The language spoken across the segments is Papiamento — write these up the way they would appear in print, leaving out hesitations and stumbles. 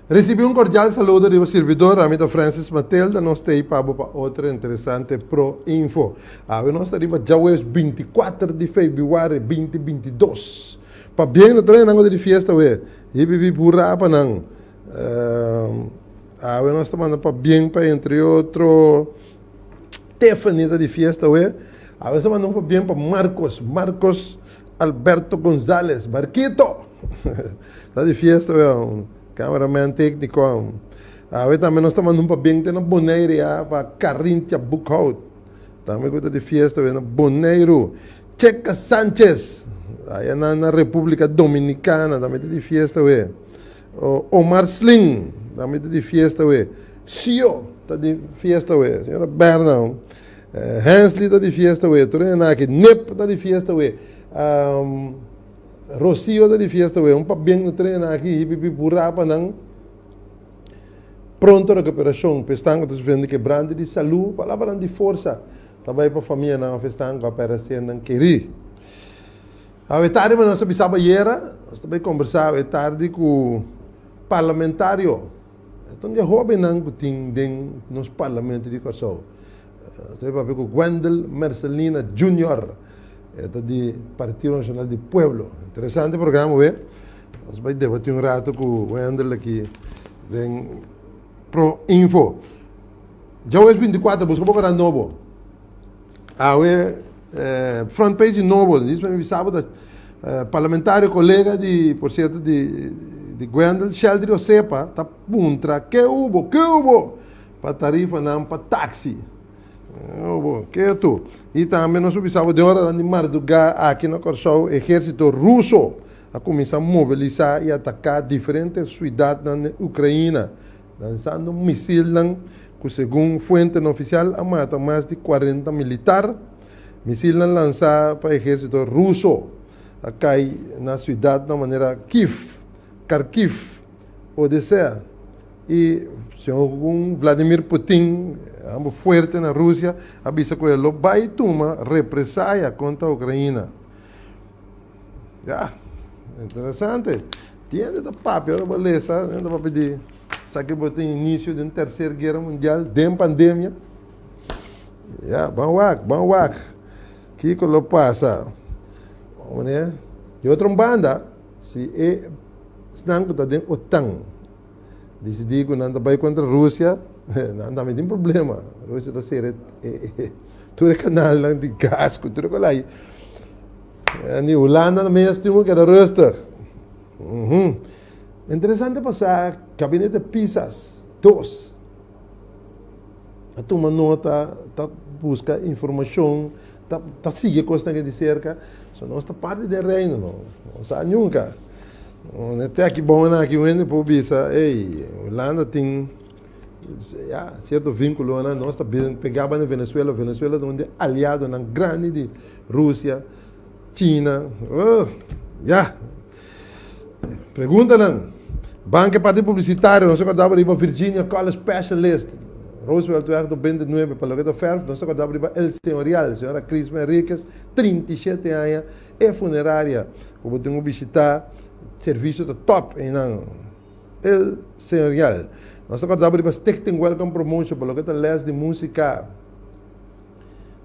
Recibi un cordial saludo di bo servidor, ami ta Francis Matilda, nos ta ei pa bo pa otro interesante Pro Info. Awe nos ta riba djaweves 24 di februari 2022. Pabien no trae nan di fiesta we, hip hip hip hurra pa nan. Awe nos ta manda pabien pa entre otro Tiffany ta di fiesta we. Awe nos ta manda un pabien pa Marcos, Marcos Alberto Gonzalez, Marquito! Ta di fiesta we, cameraman técnico. Awe tambe nos ta manda un pabien te na Bonaire ya pa Carinthia Boekhout. Tambe ku ta di fiesta we na Boneiru. Checa Sanchez, aya na na República Dominicana tambe ta di fiesta we. Omar Sling tambe ta di fiesta we. Sio ta di fiesta we. Señora Berna. Hensley ta di fiesta we. Tur hende aki. Nip ta di fiesta we. Rocio ta di fiesta we. Un pabien no trena aki hipi pi purá pa nan pronto recuperacion. Pa esnan cu ta sufriendo di quebrante di salú, palabranan di forsa ta bai pa famianan of esnan cu a perde sernan kerí. Awe tardi manera nos a bisa ayera, nos ta bai combersa awe tardi cu parlamentario. E ta un di e hobennan cu tin den nos parlamento di Kòrsou. Nos ta bai papia cu Gwendel Mercelina Junior. E ta di Partido Nacional di Pueblo. Interesante programa we. Nos bai debati un rato cu Wendel aki den Pro Info. Djawees 24, busca bo corant nobo. Awe front page di nobo, dis mi bisa bo ta parlamentario colega di, por cierto, di di Gwendel, Sheldry Osepa ta puntra ke hubo, ke hubo pa tarifanan pa taxi. Hubo, ketu. I tambe nos por bisa bo den oranan di marduga aki na Kòrsou ehérsito ruso a kuminsá mobilisá i ataká diferente suidatnan den Ukraina. Lansando misilnan ku segun fuentenan ofisial a mata mas di 40 militar. Misilnan lansá pa ehérsito ruso a kai na siudatnan manera Kiev, Kharkiv, Odesa i segun Vladimir Putin, hamber fuerte na Rusia, a bisa ku e lo bai tuma represaya kontra Ukraina. Ya, interesante. Tiende ta papia ora bo lesa, ta papia di sa ke bo tin inicio di un tercer guera mundial den pandemia. Ya, ban wak, ban wak. Kiko lo pasa? Wanneer? Di otro banda, si e esnan ku ta den OTAN disidí ku nan ta bai kontra Rusia, nan tambe tin problema. Rusia ta sera tur e kanalnan di gas ku tur e kolai. Di Hulanda mes tin ku keda rustig. Interesante pa sa Gabinete Pisas dos a tuma nota, ta buska informashon, ta sigui e kosnan aki di serka. So nos ta parti den Reino, no sa nunka. Te aki bon aki un hende por bisa, ey, Hulanda tin ya cierto vinculonan, nos ta pega na Venezuela, Venezuela ta un di e aliadonan grandi di Rusia, China, oh, ya. Preguntanan. Banca parti publicitario, nos a kordaba riba Virginia Color Specialist, Rooseveltweg 29, pa loke ta verf, nos a kordaba riba El Señorial, señora Crisma Enriquez, 37 aña, e funeraria ku bo tin ku bishita, servicio ta top einan. El Señorial. Nos ta kordaba riba Stichting Welcome Promotion pa loke ta les di musica.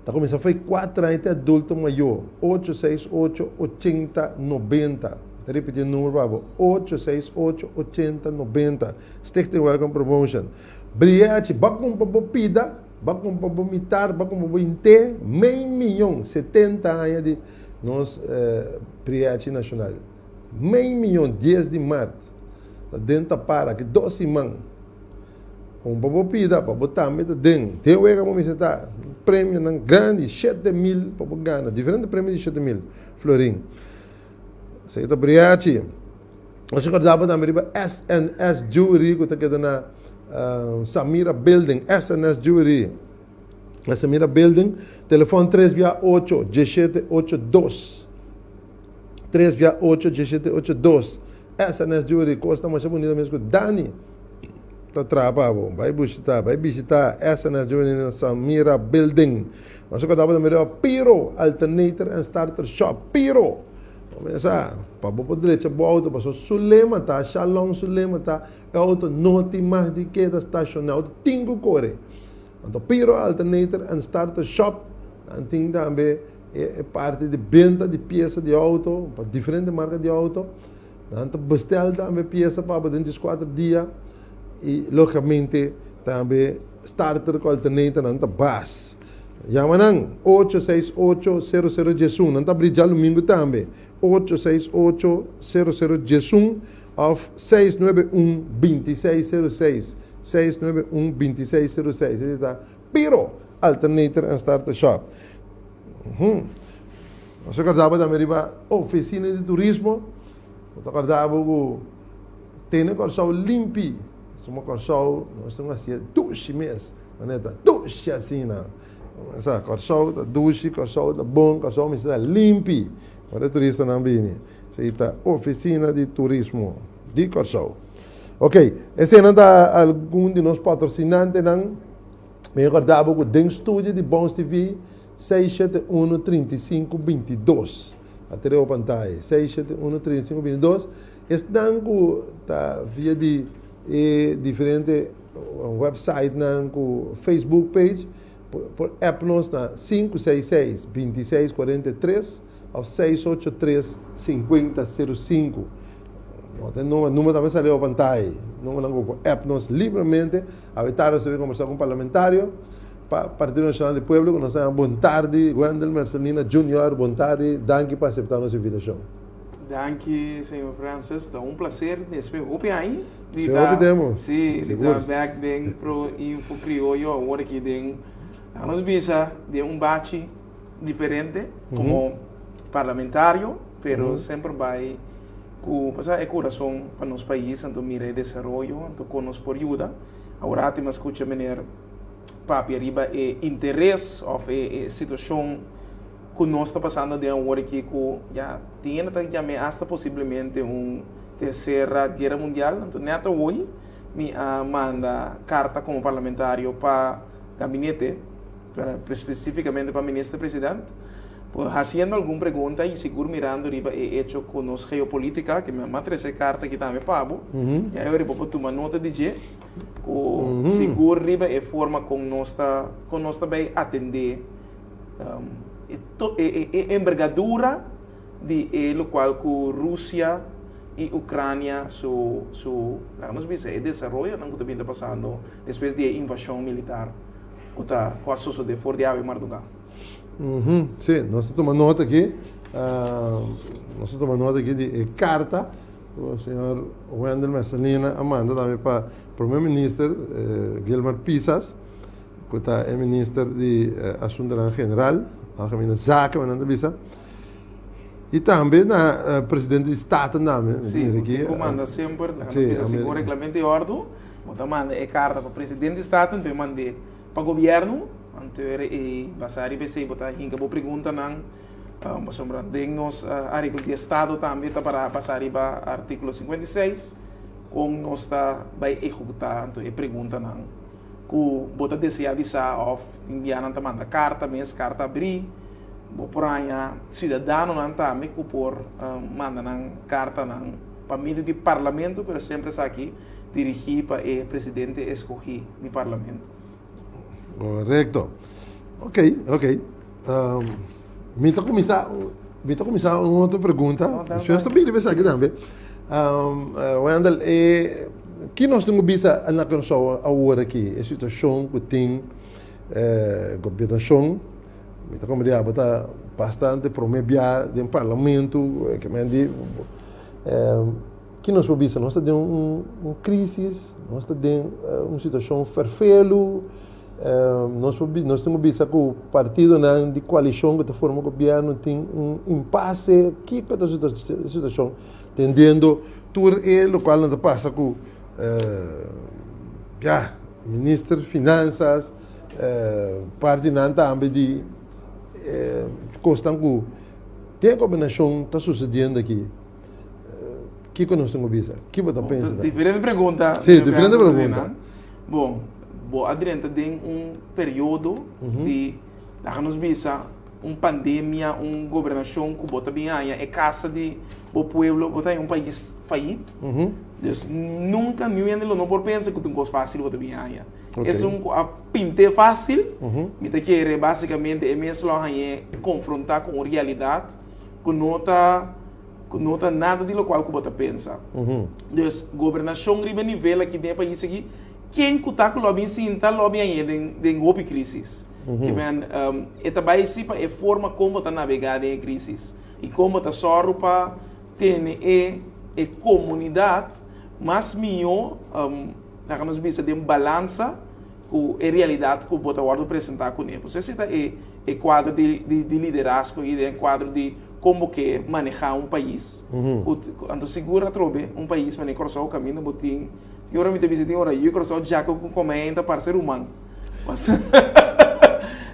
Ta kuminsá fo'i kuater aña te adulto mayó, ocho seis ocho ochenta nobenta. Mi ta ripití e number pa bo, ocho seis ocho ochenta nobenta. Stichting Welcome Promotion. Brièchi, bo a kumpra bo pida, bo a kumpra bo mitar, bo a kumpra bo inté, mei miyon, 70 aña di nos Brièchi Nashonal. Mei miyon, dies di mart. Ta den tapara aki dos siman. Kon pa bo pida pa bo tambe ta den. Den wega bo mester ta premionan grandi, 7000 pa bo gana. Diferente premio di 7000 florin. Esei ta briachi. Nos recorda bo tambe riba SNS Jewelry ku ta keda na Samira Building. SNS Jewelry. Na Samira Building. Telefon 3 bia 8 17 8 2. 3 bia 8 17 8 2. SNS Jewelry. Kos ta masha bunita mes ku Dani ta traha pa bo. Bai bushita, bai bishita SNS Jewelry na Samira Building. Nos a kòrda bo tambe riba Piro Alternator and Starter Shop. Piro! Bo sa, pa bo por drecha bo auto, pasobra su lema ta, Shalom su lema ta, e auto no tin mag di keda stashoná, auto tin ku kore. Anto Piro Alternator and Starter Shop, nan tin tambe e parti di benta di piesa di auto, pa diferente marka di auto. Nan ta bestel tambe piesa pa bo den dieskuater dia i logikamente tambe starter ku alternator nan ta bas. Yama nan ocho seis ocho sero sero diesun. Nan ta abri djalumingu tambe ocho seis ocho sero sero diesun òf seis nuebe un binti seis sero seis, seis nuebe un binti seis sero seis. Esei ta Piro Alternator and Starter Shop. Nos ta kòrda bo tambe riba Ofisina di Turismo. Bo ta kòrda bo ku tene Kòrsou limpi. Suma Kòrsou nos tin un hasié dushi mes. Manera ta dushi asina. Sa Kòrsou ta dushi, Kòrsou ta bon, Kòrsou mester ta limpi. Ora e turistanan bini. Esei ta Ofisina di Turismo di Kòrsou. Ok, eseinan ta algun di nos patrosinantenan. Mi a kòrda bo ku den studio di Bons TV 671 35 22. A tere bo pantaya. 671 35 22. Esnan ku ta via di e diferente websitenan ku Facebook page por app nos na 566 26 43 òf 683 50 05. No ta number, number tambe sali bo pantaya. Numbernan ku por app nos libremente. Awe tarde nos ta bin kombersá ku un parlamentario pa Partido Nacional di Pueblo ku nos ta yama Bon tardi Wendel Mercelina Junior. Bon tardi, danki pa aseptá nos invitashon. Danki señor Francis, ta un placer despues hopi aña di ta, hopi tempo. Si, di ta bek den Pro Info Crioyo awor aki den laga nos bisa den un bachi diferente como parlamentario pero semper bai ku pasá e kurason pa nos pais anto mira e desaroyo anto kon nos por yuda. Awor ati mi a skucha meneer papia riba e interes òf e situashon ku nos ta pasando den awor aki ku ya tin hende ta yam'é asta posiblemente un tersera guera mundial. Anto nèt awoy mi a manda karta komo parlamentario pa gabinete, spesífikamente pa minister president. Hasiendo algun pregunta y sigur mirando riba e hecho cu nos geopolítica, que mi a trece e carta aki tambe pa bo, y ayo riba por tuma nota di dje, cu sigur riba e forma con nos ta, con nos ta bay atende e embergadura di e locual cu Rusia y Ucrania su, su, laga nos bisa e desaroyonan cu ta bin ta pasando despues di e invasion militar cu ta, cu a sosode for di awe marduga. Sí, nos ta tuma nota aki. Nos ta tuma nota aki di e karta ku señor Wendel Mercelina a manda tambe pa Prome Minister Gilmar Pisas, ku ta e minister di Asuntonan General, Algemene Zaken, nan ta bisa. I tambe na presidente di Staten tambe. Sí, bo tin ku manda semper, laga nos bisa segun reglamento i òrdu, bo ta manda e karta pa presidente di Staten, pa e mand'é Pa gobierno, anto era e basa riba esey bo ta hinca bo preguntanan, pasobra den nos articulo di estado tambe ta para basa riba articulo 56 con nos ta bay ehecuta anto e preguntanan cu bo ta desea di sa of tin bianan ta manda carta mes, carta abri, bo por haña ciudadanonan tambe cu por manda nan cartanan pa medio di parlamento, pero semper esaki. dirigí pa e presidente escogí di parlamento. Correcto. Ok, ok. Um, mi ta cuminsa, mi ta cuminsa un otro pregunta. No, dale, Yo estoy bini esaki tambe. Um, uh, Wendel, eh, ki nos tengo bisa na Curaçao awor aki? E situacion ku tin eh, gobernacion, mi ta como diabo ta bastante prome bia den parlamento, eh, ke men di, eh, Ki nos por bisa? Nos ta den un crisis, nos ta den un situacion ferfelu, nos por nos tin ku bisa ku partidonan di coalicion ku ta forma gobierno tin un impasse. Kiko ta e situacion tendiendo tur e lokual nan ta pasa ku ya minister finanzas, partinan tambe di kosnan ku den gobernashon ta sucediendo aki. Kiko nos tin ku bisa? Ki bo ta pensa? Diferente pregunta. Sí, diferente pregunta. Bon, bo a drenta den un periodo di, laga nos bisa, Un pandemia, un gobernashon ku bo ta bin haña e kasa di bo pueblo, bo ta haña un pais fayit. Dus nunka niun hende lo no por pensa ku ta un kos fásil bo ta bin haña. Esun ku a pint'é fásil, mi ta kere básikamente e mes lo a hañ'é konfrontá ku un realidat ku no ta ku no ta nada di lokual ku bo ta pensa. Dus gobernashon riba e nivel aki den e pais aki, ken ku ta ku lo a bin sinta lo a bin hañ'é den hopi krísis. Ke men, e ta bai si pa e forma kon bo ta nabegá den e krísis i kon bo ta sòru pa tene e e komunidat mas mihó, laga nos bisa den balansa ku e realidat ku bo ta wòrdu presentá kuné. Pasobra esei ta e e kuadro di di liderazgo i den e kuadro di kon bo ke manehá un pais. Ku anto sigur atrobe un pais manera Kòrsou kaminda bo tin, tin ora mi ta bisa tin ora yu Kòrsou djaka ku komèn ta parse ruman.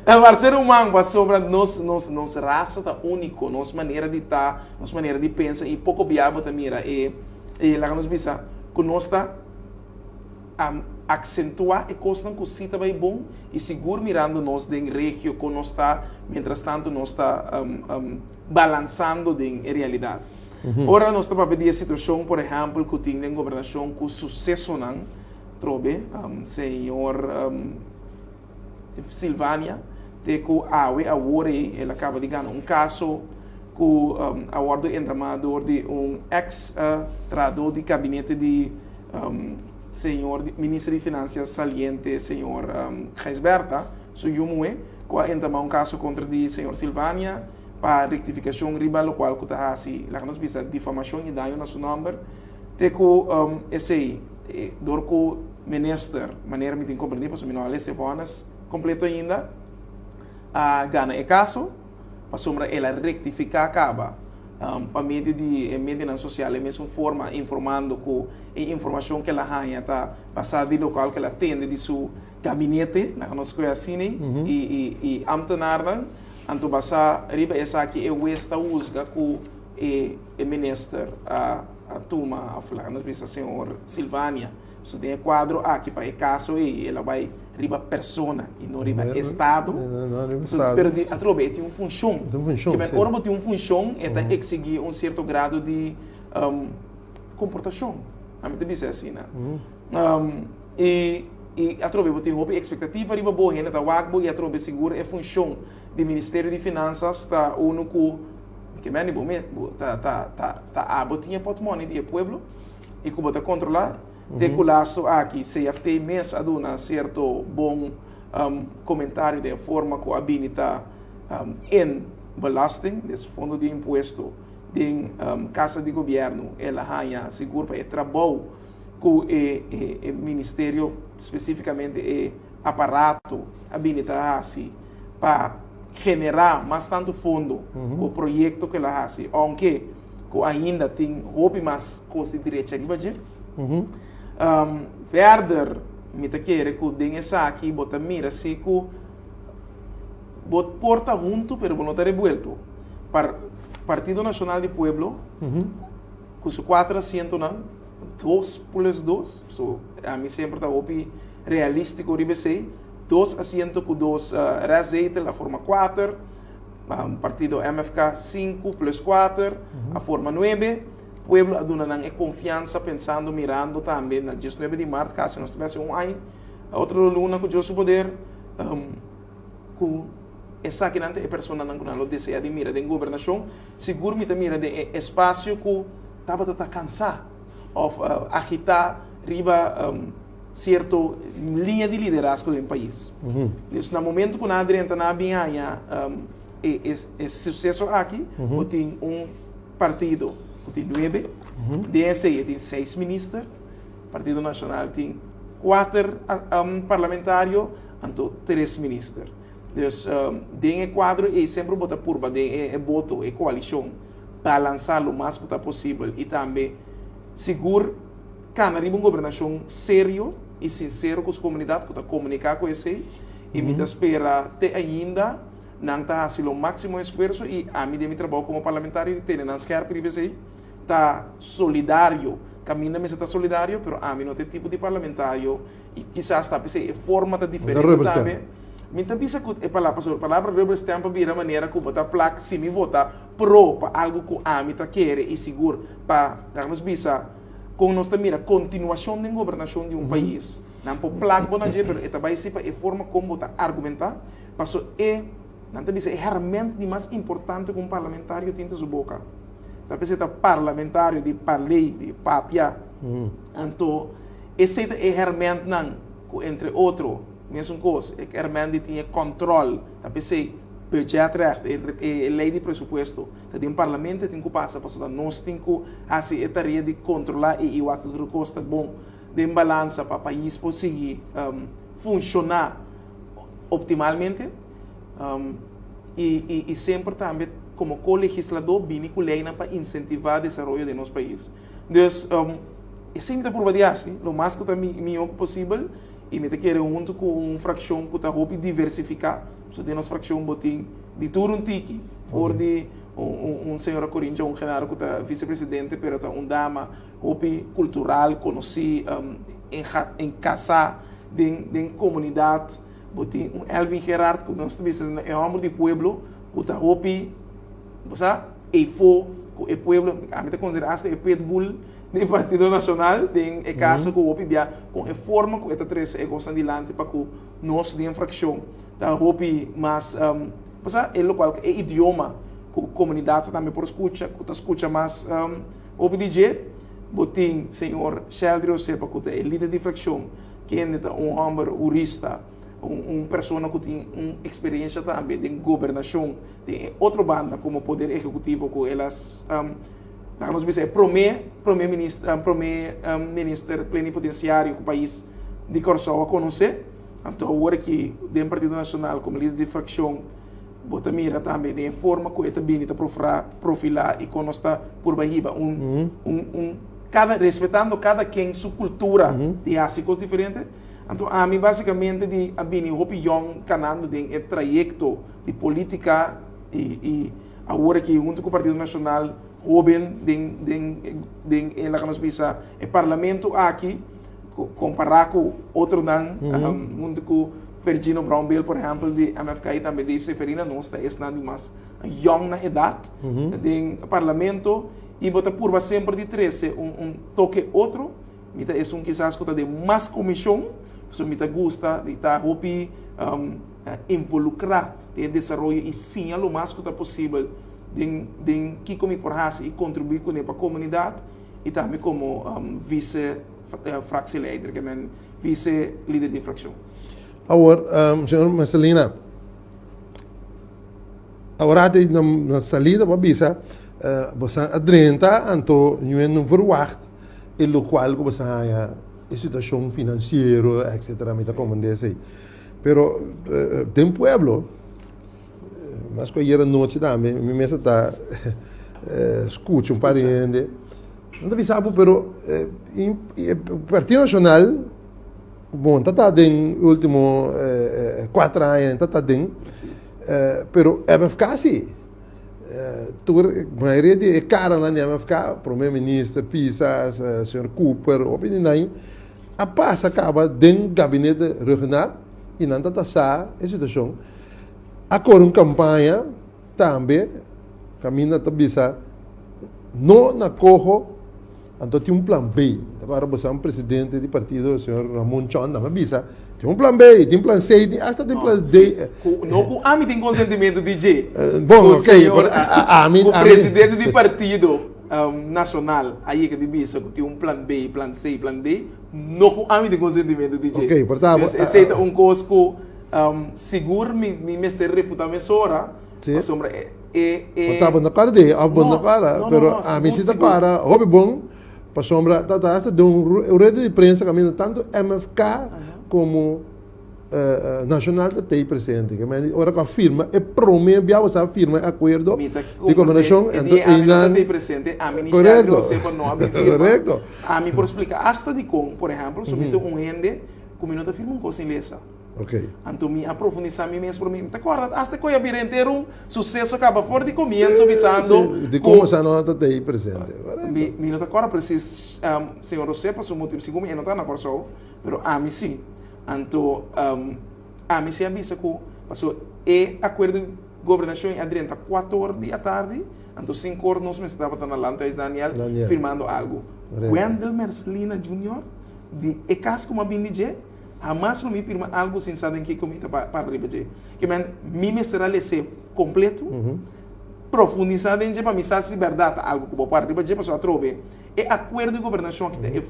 Ta ser human pasobra nos nos nos rasa ta úniko, nos manera di ta, nos manera di pensa i poko bia bo ta mira e e laga nos bisa ku nos ta aksentuá e kosnan ku si ta bai bon i sigur mirando nos den regio kon nos ta mientras tanto nos ta balansando den e realidat. Ora nos ta papia di e situashon por ehèmpel ku tin den gobernashon ku susesonan. Trobe, señor Silvania, te ku awe awor ei el a kaba di gana un kaso ku a wòrdu entamá dor di un eks trahadó di kabinete di señor minister di finansia saliente señor Gijsbertha, su yu muhé, ku a entamá un kaso kontra di señor Silvania pa rektifikashon riba lokual ku ta hasi, laga nos bisa, difamashon i daño na su nòmber. Te ku esei, dor ku minister, manera mi tin komprendí, pasobra mi no a lesa e vònes kompleto ainda, a gana e kaso, pasobra el a rektifiká kaba pa medio di e medionan sosial e mesun forma informando ku e informashon ku el a haña ta basá di lokual ku el a tende di su gabinete, laga nos kohe asina ei, i ámtenarnan, anto basá riba esaki e wes ta husga ku e e minister a a tuma of laga nos bisa señor Silvania so den e cuadro aki pa e caso ey el a bay riba persona y no riba estado pero di atrobe e tin un funcion kimen ora bo tin un funcion e ta exigi un cierto grado di comportacion ami ta bisa asina y y atrobe bo tin hopi expectativa riba bo hende ta wak bo y atrobe sigur e funcion di ministerio di finanzas ta uno cu Ke mende bo mes bo ta ta ta ta abo tin e pòtmòni di e pueblo i ku bo ta kontrolá. Te ku lastu aki CFT mes a duna sierto bon komentario den e forma ku a bini ta in belasting, des fondo di impuesto den kasa di gobièrnu el a haña sigur pa e trabou ku e e ministerio spesífikamente e aparato a bini ta hasi pa generá mas tantu fondo ku proyekto ku el a hasi, ounke ku ainda tin hopi mas kos di drecha riba dje. Verder mi ta kere ku den esaki bo ta mira si ku bo por ta huntu pero bo no ta rebuelto. Partido Nashonal di Pueblo ku su kuater asientonan, dos plus dos, so ami semper ta hopi realístiko riba esei. Dos asiento ku dos restzetel a forma kuater, partido MFK sinku plus kuater a forma nuebe. Pueblo a duna nan e konfiansa pensando mirando tambe na diesnuebe di mart kasi nos ta bai hasi un aña otro luna ku Dios su poder ku esakinan ta e personanan ku nan lo desea di mira den gobernashon. Sigur mi ta mira den e espasio ku tabata ta kansa òf agitá riba sierto liña di liderazgo den pais. Dus na momento ku nan a drenta nan a bin haña e e suseso aki, bo tin un partido ku tin nuebe, den esei e tin seis minister, Partido Nashonal tin kuater parlamentario, anto tres minister. Dus den e kuadro ei semper bo ta purba den e boto, e koalishon, balansá lo mas ku ta posibel i tambe sigur Kana riba un gobernashon serio i sinsero ku su komunidat ku ta komuniká ku esei i mi ta spera te ainda nan ta hasi lo máksimo esfuerso i ami den mi trabou komo parlamentario di tene nan skèrp riba esei ta solidario kaminda mester ta solidario pero ami no ta e tipo di parlamentario i kisas ta p'esei e forma ta diferente tambe. Mi ta bisa ku e palabra, pasobra e palabra rubber stamp a bira manera ku bo ta plak si mi vota pro pa algu ku ami ta kere i sigur pa, laga nos bisa, kon nos ta mira kontinuashon den gobernashon di un pais. Nan por plak bo na dje, pero e ta bai si pa e forma kon bo ta argumentá, paso e, nan ta bisa e herment di mas importante ku un parlamentario tin ta su boka. Ta p'esei ta parlamentario di parlei, di papia. Anto esei ta e hermentnan ku entre otro, mesun kos, e herment di tin e kòntròl, ta p'esei budgetrecht, e lei di presupuesto, ta den parlamento e tin ku pasa, pasobra nos tin ku hasi e tarea di kontrolá i i wak tur kos ta bon den balansa pa pais por sigui funshoná optimalmente. I semper tambe komo ko-legisladó bini ku leinan pa insentivá desaroyo den nos pais. Dus, esei mi ta purba di hasi lo mas ku ta mihó ku posibel i mi ta kere huntu ku un frakshon ku ta hopi diversifiká. So den nos frakshon bo tin di tur un tiki, for di un señora Corinja, un Genaro ku ta visepresidente pero ta un dama hopi kultural, konosí, enkasá den komunidat. Bo tin un Elvin Gerard ku nos ta bisa e hòmber di pueblo ku ta hopi, bo sa, eifó ku e pueblo. Ami ta konsiderá asta e pitbull di Partido Nashonal den e kaso ku hopi bia kon e forma ku e ta trese e kosnan dilanti pa ku nos den frakshon ta hopi mas, bo sa, e lokual e idioma ku komunidat tambe por skucha, ku ta skucha mas hopi di dje. Bo tin señor Sheldry Osepa ku ta e lider di frakshon. Kende ta un hòmber hurista, un persona ku tin un eksperensia tambe den gobernashon den e otro banda komo poder ehekutivo ku el a laga nos bisa e promé promé minister promé minister plenipotensiario ku pais di Kòrsou a konosé. Anto awor aki den Partido Nashonal komo lider di frakshon bo ta mira tambe den e forma ku e ta bini ta profilá i kon nos ta purba hiba un un Kada respetando kada ken su kultura di hasi kos diferente. Anto ami basikamente di a bini hopi yòn kanando den e trayekto di politika i i awor aki huntu ku Partido Nashonal hoben den den den e laga nos bisa e parlamento aki kompará ku otronan huntu ku Fergino Brownbill por ehèmpel di MFK i tambe Dave Seferina nos ta esnan di mas yòn na edat den parlamento. I bo ta purba semper di trese un un toke otro. Mi ta esun kisas ku ta den mas komishon, pasobra mi ta gusta di ta hopi involukrá den e desaroyo i siña lo mas ku ta posibel den den kiko mi por hasi i kontribuí kuné pa komunidat i tambe komo vise fractieleider, ke men vise lider di frakshon. Awor, señor Mercelina. Awor di na salida bo a bisa boso a drenta anto ñuen no verwacht e locual cu boso a haña e situacion financiero etcetera mi ta comprende esey pero den pueblo mas cu ayer anochi tambe mi mes a ta scucha un par di hende nan ta bisa bo pero Partido Nacional bon ta ta den ultimo cuater aña ta ta den. Pero MFK si. Tur mayoria di e karanan di MFK, Prome Minister Pisas, señor Cooper, hopi di nan a pasa kaba den gabinete Rhuggenaath i nan ta sa e situashon. A kore un kampaña tambe kaminda ta bisa no na koho Anto tin un plan B. Ta para bosa un presidente di partido, señor Ramon Chon, a bisa, tin un plan B, tin plan C, tin hasta tin plan D. No ku ami tin konsentimentu di dje. Bon, ok, pero ami... Ku presidente di partido nashonal a yega di bisa ku tin un plan B, plan C, plan D, no ku ami tin konsentimentu di dje. Ok, por ta... Pues esei ta un kos ku sigur mi mester refuta mesora, pasobra e. E e. Bo ta bo no kòrda di òf bo no kòrda, pero ami si ta kòrda hopi bon pasobra ta ta hasta den un rueda di prensa kaminda tantu MFK komo Nashonal ta tei presente. Ke men ora ku a firma e promé bia bo sa firma e akuerdo di gobernashon anto einan. Korekto, korekto. Ami por splika hasta dikon, por ehèmpel, so mi ta un hende ku mi no ta firma un kos sin lesa. Ok. Anto mi a profundisá mi mes promé. Mi ta kòrda asta ku a bira henter un suseso kaba for di komienso bisando Sí, di kon sa no ta tei presente. Korekto. Mi, mi no ta kòrda presis, señor José pa su motibu, segun mi e no ta na Kòrsou, pero ami sí. Anto, Ami si a bisa ku paso e akuerdo di gobernashon a drenta kuator di atardi, anto sinkor nos mester tabata na Landhuis Daniel firmando algu. Wendell Mercelina Junior di e kas ku mi a bin di dje, hamas lo mi firma algu sin sa den kiko mi ta para riba dje. Ke men mi mester a les'é kompleto, profundisá den dje pa mi sa si bèrdat ta algu ku bo para riba dje, pasobra atrobe e akuerdo di gobernashon aki ta e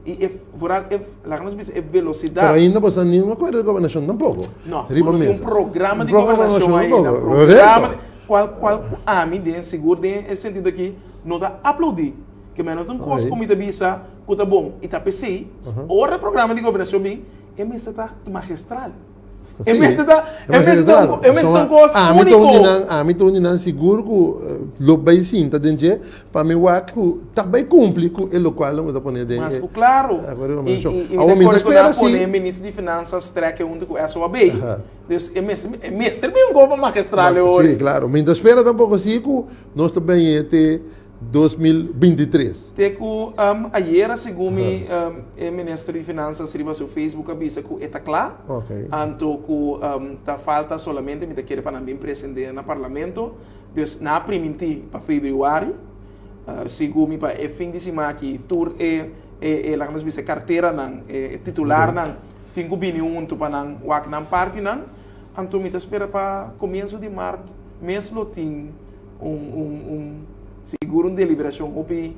I e vooral e, laga nos bisa, e velosidat. Pero ainda boso no tin un akuerdo di gobernashon tampoko. No, bo no tin un programa di gobernashon ainda. Programa di, kual kual ku ami den sigur den e sentido aki no ta aplaudí. Ke men no ta un kos ku mi ta bisa ku ta bon. I ta p'esei, ora e programa di gobernashon bin, e mester ta magistral. E mester ta, e mester ta un, e mester ta un kos úniko. Ami ta un di nan sigur ku lo bai sinta den dje pa mi wak ku ta bai kumpli ku e lokual nan ku ta pone den e. Mas ku klaro. I mi ta kore ku nan a pone e minister di Finansas trèk e huntu ku SOAB. Dus e mester, e mester bin un kos magistral e ora. Si, klaro. Mi ta spera tampoko si ku nos ta bini te 2023. Te ku ayera segun mi e minister di Finansas riba su Facebook a bisa ku e ta kla. Anto ku ta falta solamente mi ta kere pa nan bin presente na parlamento. Dus nan a primintí pa febrüari. Segun mi pa e fin di siman aki tur e e laga nos bisa e karteranan, e titularnan tin ku bini huntu pa nan wak nan partinan. Anto mi ta spera pa komienso di mart mes lo tin un un un sigur un deliberashon hopi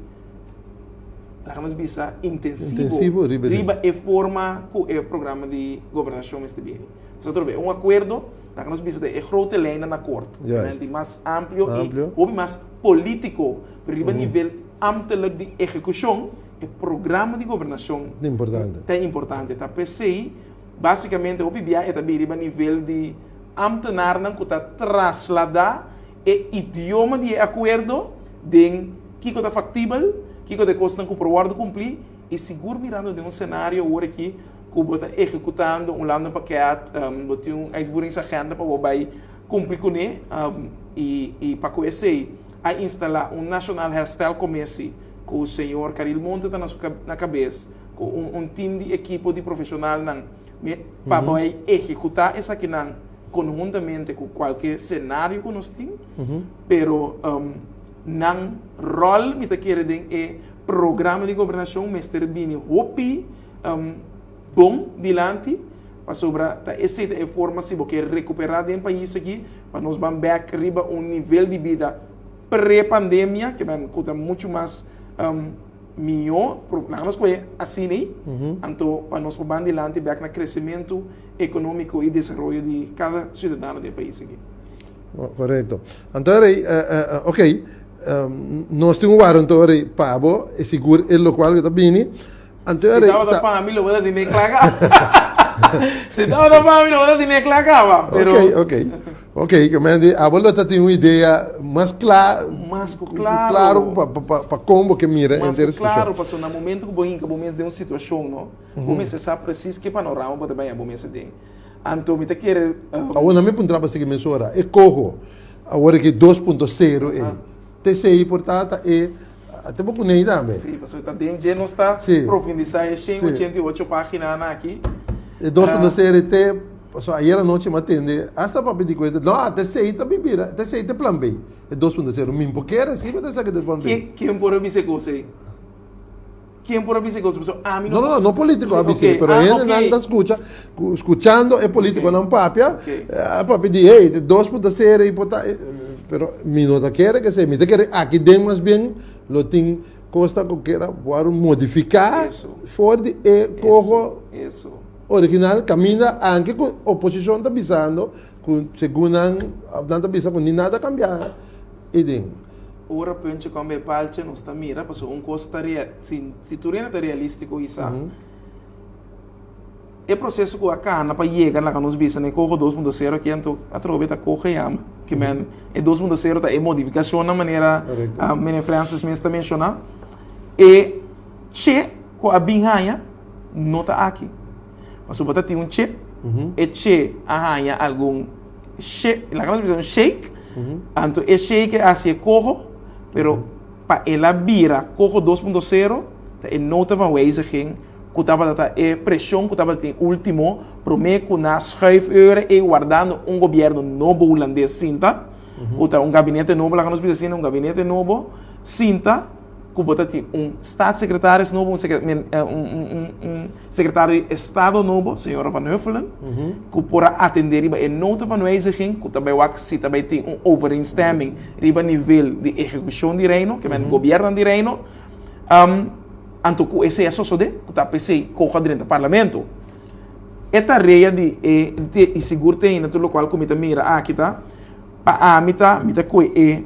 laga nos bisa intensivo, intensivo riba, riba e forma ku e programa di gobernashon mester bini. So otra vez un akuerdo laga nos bisa e grote lijnen akkoord, Juist. di mas amplio, amplio. i hopi mas politiko, pero riba mm -hmm. nivel ambtelijk di ehekushon e programa di gobernashon importante. Ta importante. Ta p'esei basikamente hopi bia e ta bini riba nivel di Ambtenarnan ku ta trasladá e idioma di e akuerdo den kiko ta faktibel, kiko ta e kosnan ku por wòrdu kumplí i sigur mirando den un senario awor aki ku bo ta ehekutando un landenpakket, bo tin un uitvoeringsagenda pa bo bai kumpli kuné i pa ku esei a instalá un Nationaal Herstelcommissie ku señor Caril Monte ta na su na kabes ku un tim di ekipo di profeshonalnan. Pa bai ehekutá esakinan konhuntamente ku kualke senario ku nos tin, pero nan ròl mi ta kere den e programa di gobernashon mester bini hopi bon dilanti, pasobra ta esei ta e forma si bo ke rekuperá den pais aki pa nos ban bèk riba un nivel di bida pre-pandemia ku ta muchu mas Mihó, laga nos kohe asina ei, anto pa nos por ban dilanti bek na kresementu ekonómiko i desaroyo di kada siudadano di e pais aki. Korekto. Anto rei, ok, nos tin un wara anto rei pa bo, e sigur e lokual ku ta bini. Anto rei. Si tabata pa mi lo bo ta tene kla kaba. Si tabata pa mi lo bo ta tene kla kaba, pero. Ok, ok. Ok, ke men di abo lo ta tin un idea mas kla, Mas ku klaro. klaro pa pa pa kon bo ke mira Mas henter ku e situashon. klaro, pasobra na momento ku bo hinka bo mes den un situashon, no, bo mester sa presis ke panorama bo ta baña bo mes aden. Anto mi ta kere, Awor nan mi puntra bo sigui mesora, e koho awor aki 2.0 ei, ta esei por ta ta e te bo kunei tambe? Sí, pasobra ta den dje nos ta profundisá e 188 páginanan aki. E 2.0 te, pasobra ayer anochi mi a tende hasta papia di kuenta, no, ta esei ta bibira, ta esei ta plan B, e 2.0. Mi por kere si ku ta esaki ta plan B. Ken por a bisa e kos ei? Ken por a bisa e kos? Pasobra ami no. No, no, no polítiko a bisa, pero hendenan ta skucha, skuchando e polítikonan papia, a papia di, hey, 2.0 ei por ta, pero mi no ta kere ku esei, mi ta kere aki den mas bien lo tin kos ta ku kera wòrdu modifiká for di e koho original kaminda anke ku oposishon ta bisando ku segun nan nan ta bisa ku ni nada a kambia ei den. Ora puntje kom bij paaltje nos ta mira pasobra un kos ta rea si si tur hende ta realístiko isa e proseso ku a kana pa yega laga nos bisa na e koho 2.0 aki anto atrobe ta koho yama ke men e 2.0 ta e modifikashonnan manera meneer Francis mes ta menshoná e che ku a bin haña no ta aki pasobra bo ta tin un che e che a haña algun she laga nos bisa un shake anto e shake a hasi e koho pero pa el a bira koho 2.0 ta e nota van wijziging. ku tabata ta e preshon ku tabatin último promé ku nan schuif ora ei wardando un gobièrnu nobo hulandes sinta, ku ta un gabinete nobo, laga nos bisa asina, un gabinete nobo sinta ku bo ta tin un staatssecretaris nobo, un un sekretario di estado nobo, señora Van Huffelen, ku por a atendé riba e nota van wijziging ku ta bai wak si ta bai tin un overeenstemming riba nivel di ehekushon di Reino, ke men gobièrnu di Reino. Anto ku esei a sosodé, ku ta p'esei koho a drenta parlamento. E tarea di e i sigur te ainda tur lokual ku mi ta mira aki ta, pa ami ta, mi ta kohe e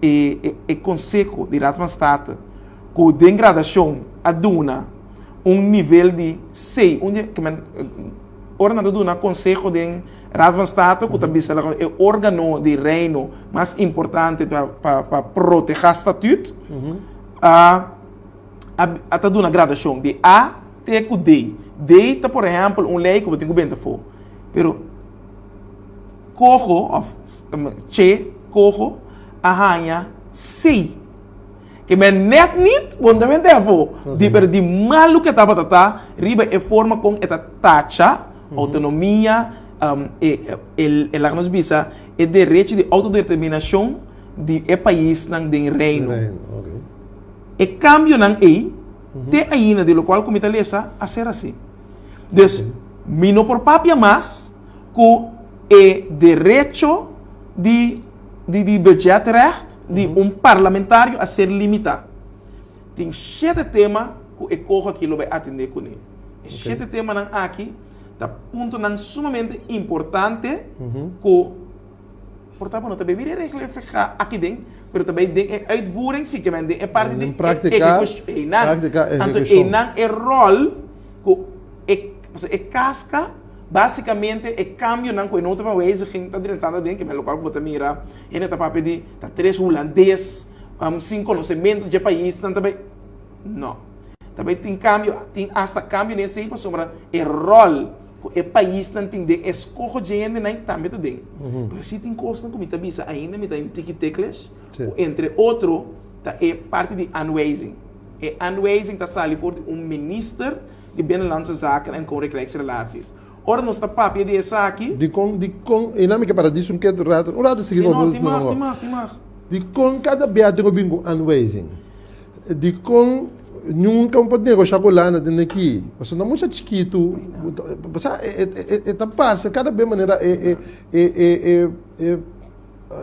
e e konseho di Raad van State ku den gradashon a duna un nivel di C, un di ke men ora nan ta duna konseho den Raad van State ku ta bisa e organo di Reino mas importante pa pa pa protehá statuut, a a ta duna gradashon di A te ku D. D ta por ehèmpel un lei ku bo tin ku benta afó. Pero koho òf che koho a haña C. Ke men nèt nit bo no ta benta afó. Di pero di malu ke tabata ta riba e forma kon e ta tacha outonomia e e laga nos bisa e derecho di outodeterminashon di e paisnan den Reino. E kambionan ei te ainda di lokual ku mi ta lesa a ser asi. Dus, mi no por papia mas ku e derecho di di di budgetrecht di un parlamentario a ser limitá. Tin shete tema ku e koho aki lo bai atendé kuné. E shete temanan aki ta puntonan sumamente importante ku. Por ta bo no ta bay mira e regla FG aki den, pero ta bay den e uitvoering si, ke men den e parti di Praktika, einan. praktika Anto ehekushon. einan e rol ku e, pasobra e kaska basikamente e kambionan ku e nota van wijziging ta drentando aden, ke men lokual ku bo ta mira hende ta papia di ta tres hulandes sin konosementu dje paisnan ta bay, no. Ta bay tin kambio, tin asta kambio den esei pasobra e rol Ku e paisnan tin den eskoho dje hendenan i tambe ta den. Pero si tin kosnan ku mi ta bisa ainda mi ta un tiki ticklish, ku entre otro ta e parti di aanwijzing. E aanwijzing ta sali for di un minister di Binnenlandse Zaken en Koninkrijksrelaties. Ora nos ta papia di esaki. Dikon, dikon, i nan mi ke para disi un ketu rato, un rato sigui Si no, pa tin mag, tin mag, tin mag. Dikon kada bia tin ku bin ku aanwijzing? Dikon nunka un por negosha ku Hulanda den aki? Pasobra nan mucha chikitu, sa e ta parse kada bes manera e e e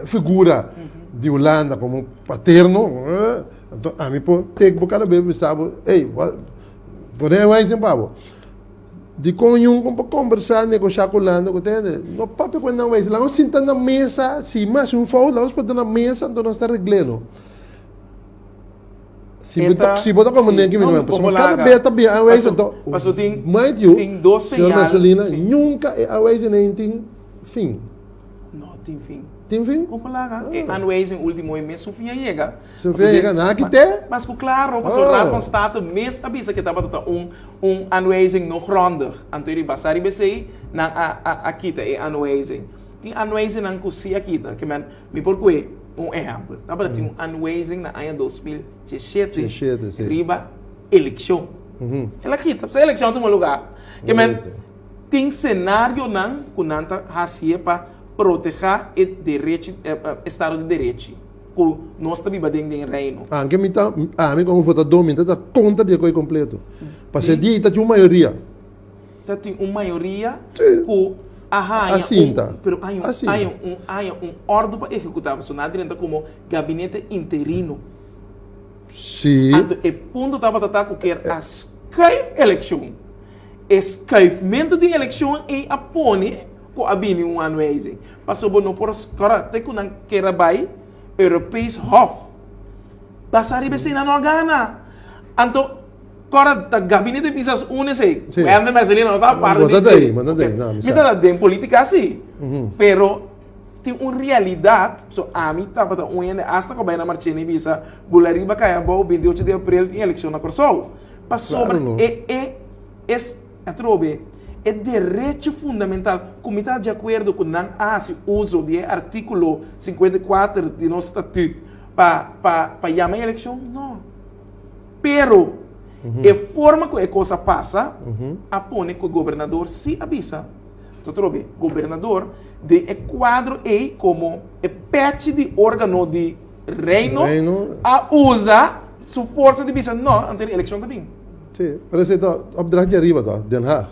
figura di Hulanda komo paterno, anto ami por tek bo kada bes bisa bo, ey, pone e wijzing pa bo. Dikon nunka un por kombersá, negosha ku Hulanda ku tende? No papia ku nan wijzing, laga nos sinta na mesa, si mas un fout laga nos pone na mesa anto nos ta regl'é no. Si bo ta, si bo ta comprende ki mi no, pasobra kada bes ta bin aanwijzing to, mind you, señor Marcelina, nunca e aanwijzing ei tin fin. No tin fin. Tin fin? Kon palabra? E aanwijzing ultimo ei mes su fin a yega. Su fin a yega, nan a kite? Mas ku klaro, pasobra Raad van State mes a bisa ke tabata ta un un aanwijzing no grondig. Anto riba sa riba esei nan a a a kita e aanwijzing. Tin aanwijzingnan ku si a kita, ke men Mi por kue un ehèmpel. Tabata tin un aanwijzing na aña 2017 riba elekshon. El a kita, pasobra elekshon a tuma lugá. Ke men tin senarionan ku nan ta hasié pa protehá e derechi, estado di derechi ku nos ta biba den den Reino. Anke mi ta, ami komo votadó mi ta ta kontra di e koi kompleto. Pasobra e dia ei ta tin un mayoria. Ta tin un mayoria ku a haña un, pero haña un, haña un òrdu pa ehekutá, pasobra nan a drenta komo gabinete interino. Anto e punto tabata ta ku kier a skuif elekshon. E skuifmentu di elekshon ei a pone ku a bini un aanwijzing. Pasobra bo no por a skòrda te ku nan kier a bai Europees Hof. Basá riba esei nan no a gana. Anto. Kora ta gabinete pisas un esei. Sí. Wende Marcelino no ta parte Bo di ta dei, bo ta dei, no, mi Mi sa. ta den politica si. Pero tin un realidad, so ami tabata un hende hasta ku bai na Marchena i bisa bula riba kai abou 28 di april tin elekshon na Kòrsou. Pasobra Claro no. e e es atrobe e derecho fundamental ku mi ta di akuerdo ku nan a hasi uso di e artíkulo 54 di nos statuut pa pa pa yama e elekshon, no. Pero, E forma ku e kos a pasa a pone ku gobernador sí a bisa, Totrobe, gobernador den e kuadro ei komo e pechi di órgano di Reino a usa su forsa di bisa no, anto e elekshon ta bin. Sí, pero esei ta opdracht di ariba ta, Den Haag.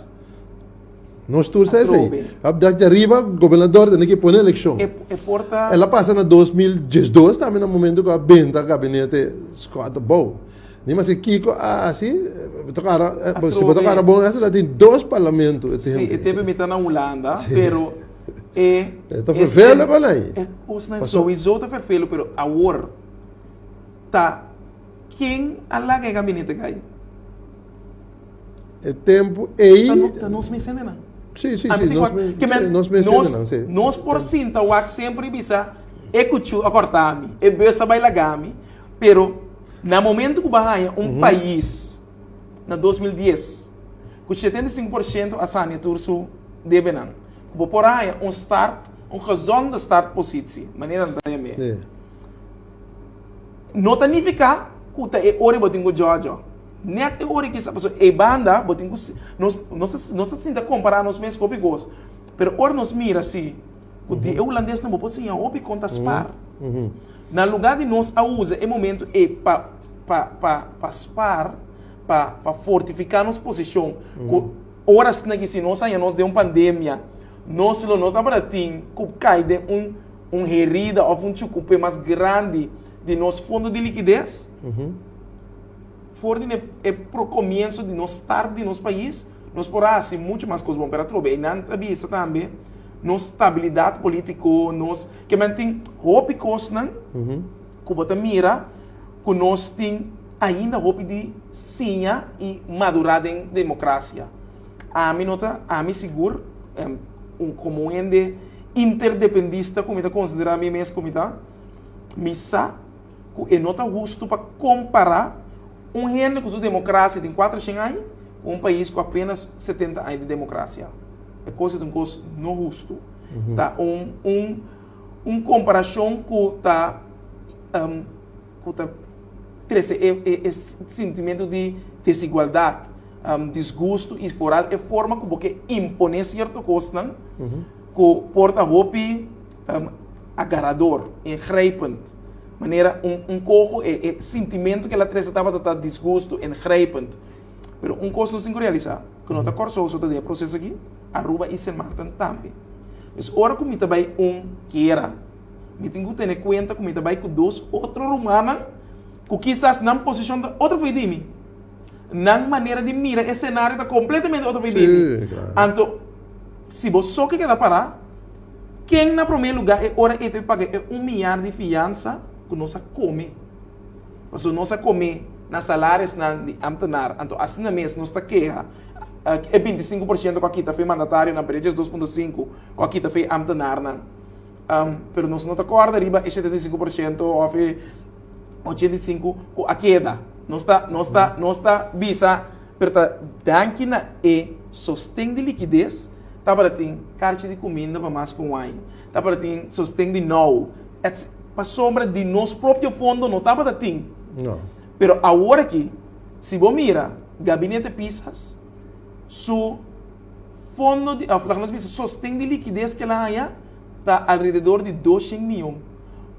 Nos tur sa esei. Opdracht di ariba, gobernador tene ke pone elekshon. E por ta. El a pasa na 2012 tambe na momento ku a benta gabinete Scott abou. Ni maske kiko a hasi, bo ta kara, si bo ta kara bon hasi ta tin dos parlamento e tempu. Sí, e tempu mi ta na Hulanda, pero e. E ta fervelo kon ei. E kosnan souiso ta fervelo, pero awor ta ken a laga e gabinete kai? E tempu ei. Ta nos mes hendenan. Sí, sí, sí, nos, nos mes hendenan, sí. Nos por sinta wak semper i bisa e kuchu a kòrta mi, e bus a bai laga mi, pero na momento ku bo a haña un pais na 2010 ku 75% a sania tur su debenan, ku bo por a haña un start, un gezonde startpositie, manera nan ta yam'é. No ta nifiká ku ta e ora bo tin ku djòdjò. Nèt e ora kisa, pasobra ei banda bo tin ku, nos nos nos ta sinta kompará nos mes ku hopi kos, pero ora nos mira si ku di e hulandesnan bo por siña hopi kon ta spar. Na lugá di nos a usa e momento ei pa pa pa pa spar, pa pa fortifiká nos posishon ku ora asina ki si nos haña nos den un pandemia, nos lo no tabata tin ku kai den un un herida òf un chukupe mas grandi di nos fondo di likides. For di e pro komienso di nos start di nos pais, nos por a hasi muchu mas kos bon. Pero atrobe einan ta bisa tambe nos stabilidat polítiko, nos ke men tin hopi kosnan ku bo ta mira ku nos tin ainda hopi di siña i madurá den demokrasia. Ami no ta, ami sigur, komo un hende interdependista ku mi ta konsiderá mi mes ku mi ta, mi sa ku e no ta hustu pa kompará un hende ku su demokrasia tin 400 aña ku un pais ku apenas 70 aña di demokrasia. E kos ei ta un kos no hustu. Ta un un un komparashon ku ta ku ta trese e e e sintimentu di desigualdat, disgustu i foral e forma ku bo ke imponé sierto kosnan ku por ta hopi agarador, ingrijpend. Manera un un koho e e sintimentu ku el a trese tabata ta disgustu, ingrijpend. Pero un kos nos tin ku realisá, ku no ta Kòrsou so ta den e proseso aki, Aruba i Sint Maarten tambe. Dus ora ku mi ta bai un kera, mi tin ku tene kuenta ku mi ta bai ku dos otro rumannan ku kisas nan posishon ta otro for di mi. Nan manera di mira e senario ta kompletamente otro for di mi. Anto, si bo so ke keda pará, Ken na promé lugá e ora ei ta paga e un miar di fiansa ku nos a kome? Pasobra nos a kome na salarisnan di ámtenar, anto asina mes nos ta keha e 25% ku a kita fe mandatarionan, pero e 2.5 ku a kita fe ámtenarnan. Pero nos no ta kòrda riba e 75% òf e 85 ku a keda. Nos ta, nos ta, nos ta bisa. Pero ta danki na e sosten di likides tabata tin karchi di kuminda pa mas ku un aña, tabata tin sosten di now, ets. Pasobra di nos propio fondo no tabata tin. No. Pero awor aki, si bo mira Gabinete Pisas su fondo di, of laga nos bisa sosten di likides ku el a haña ta alrededor di 200 mion,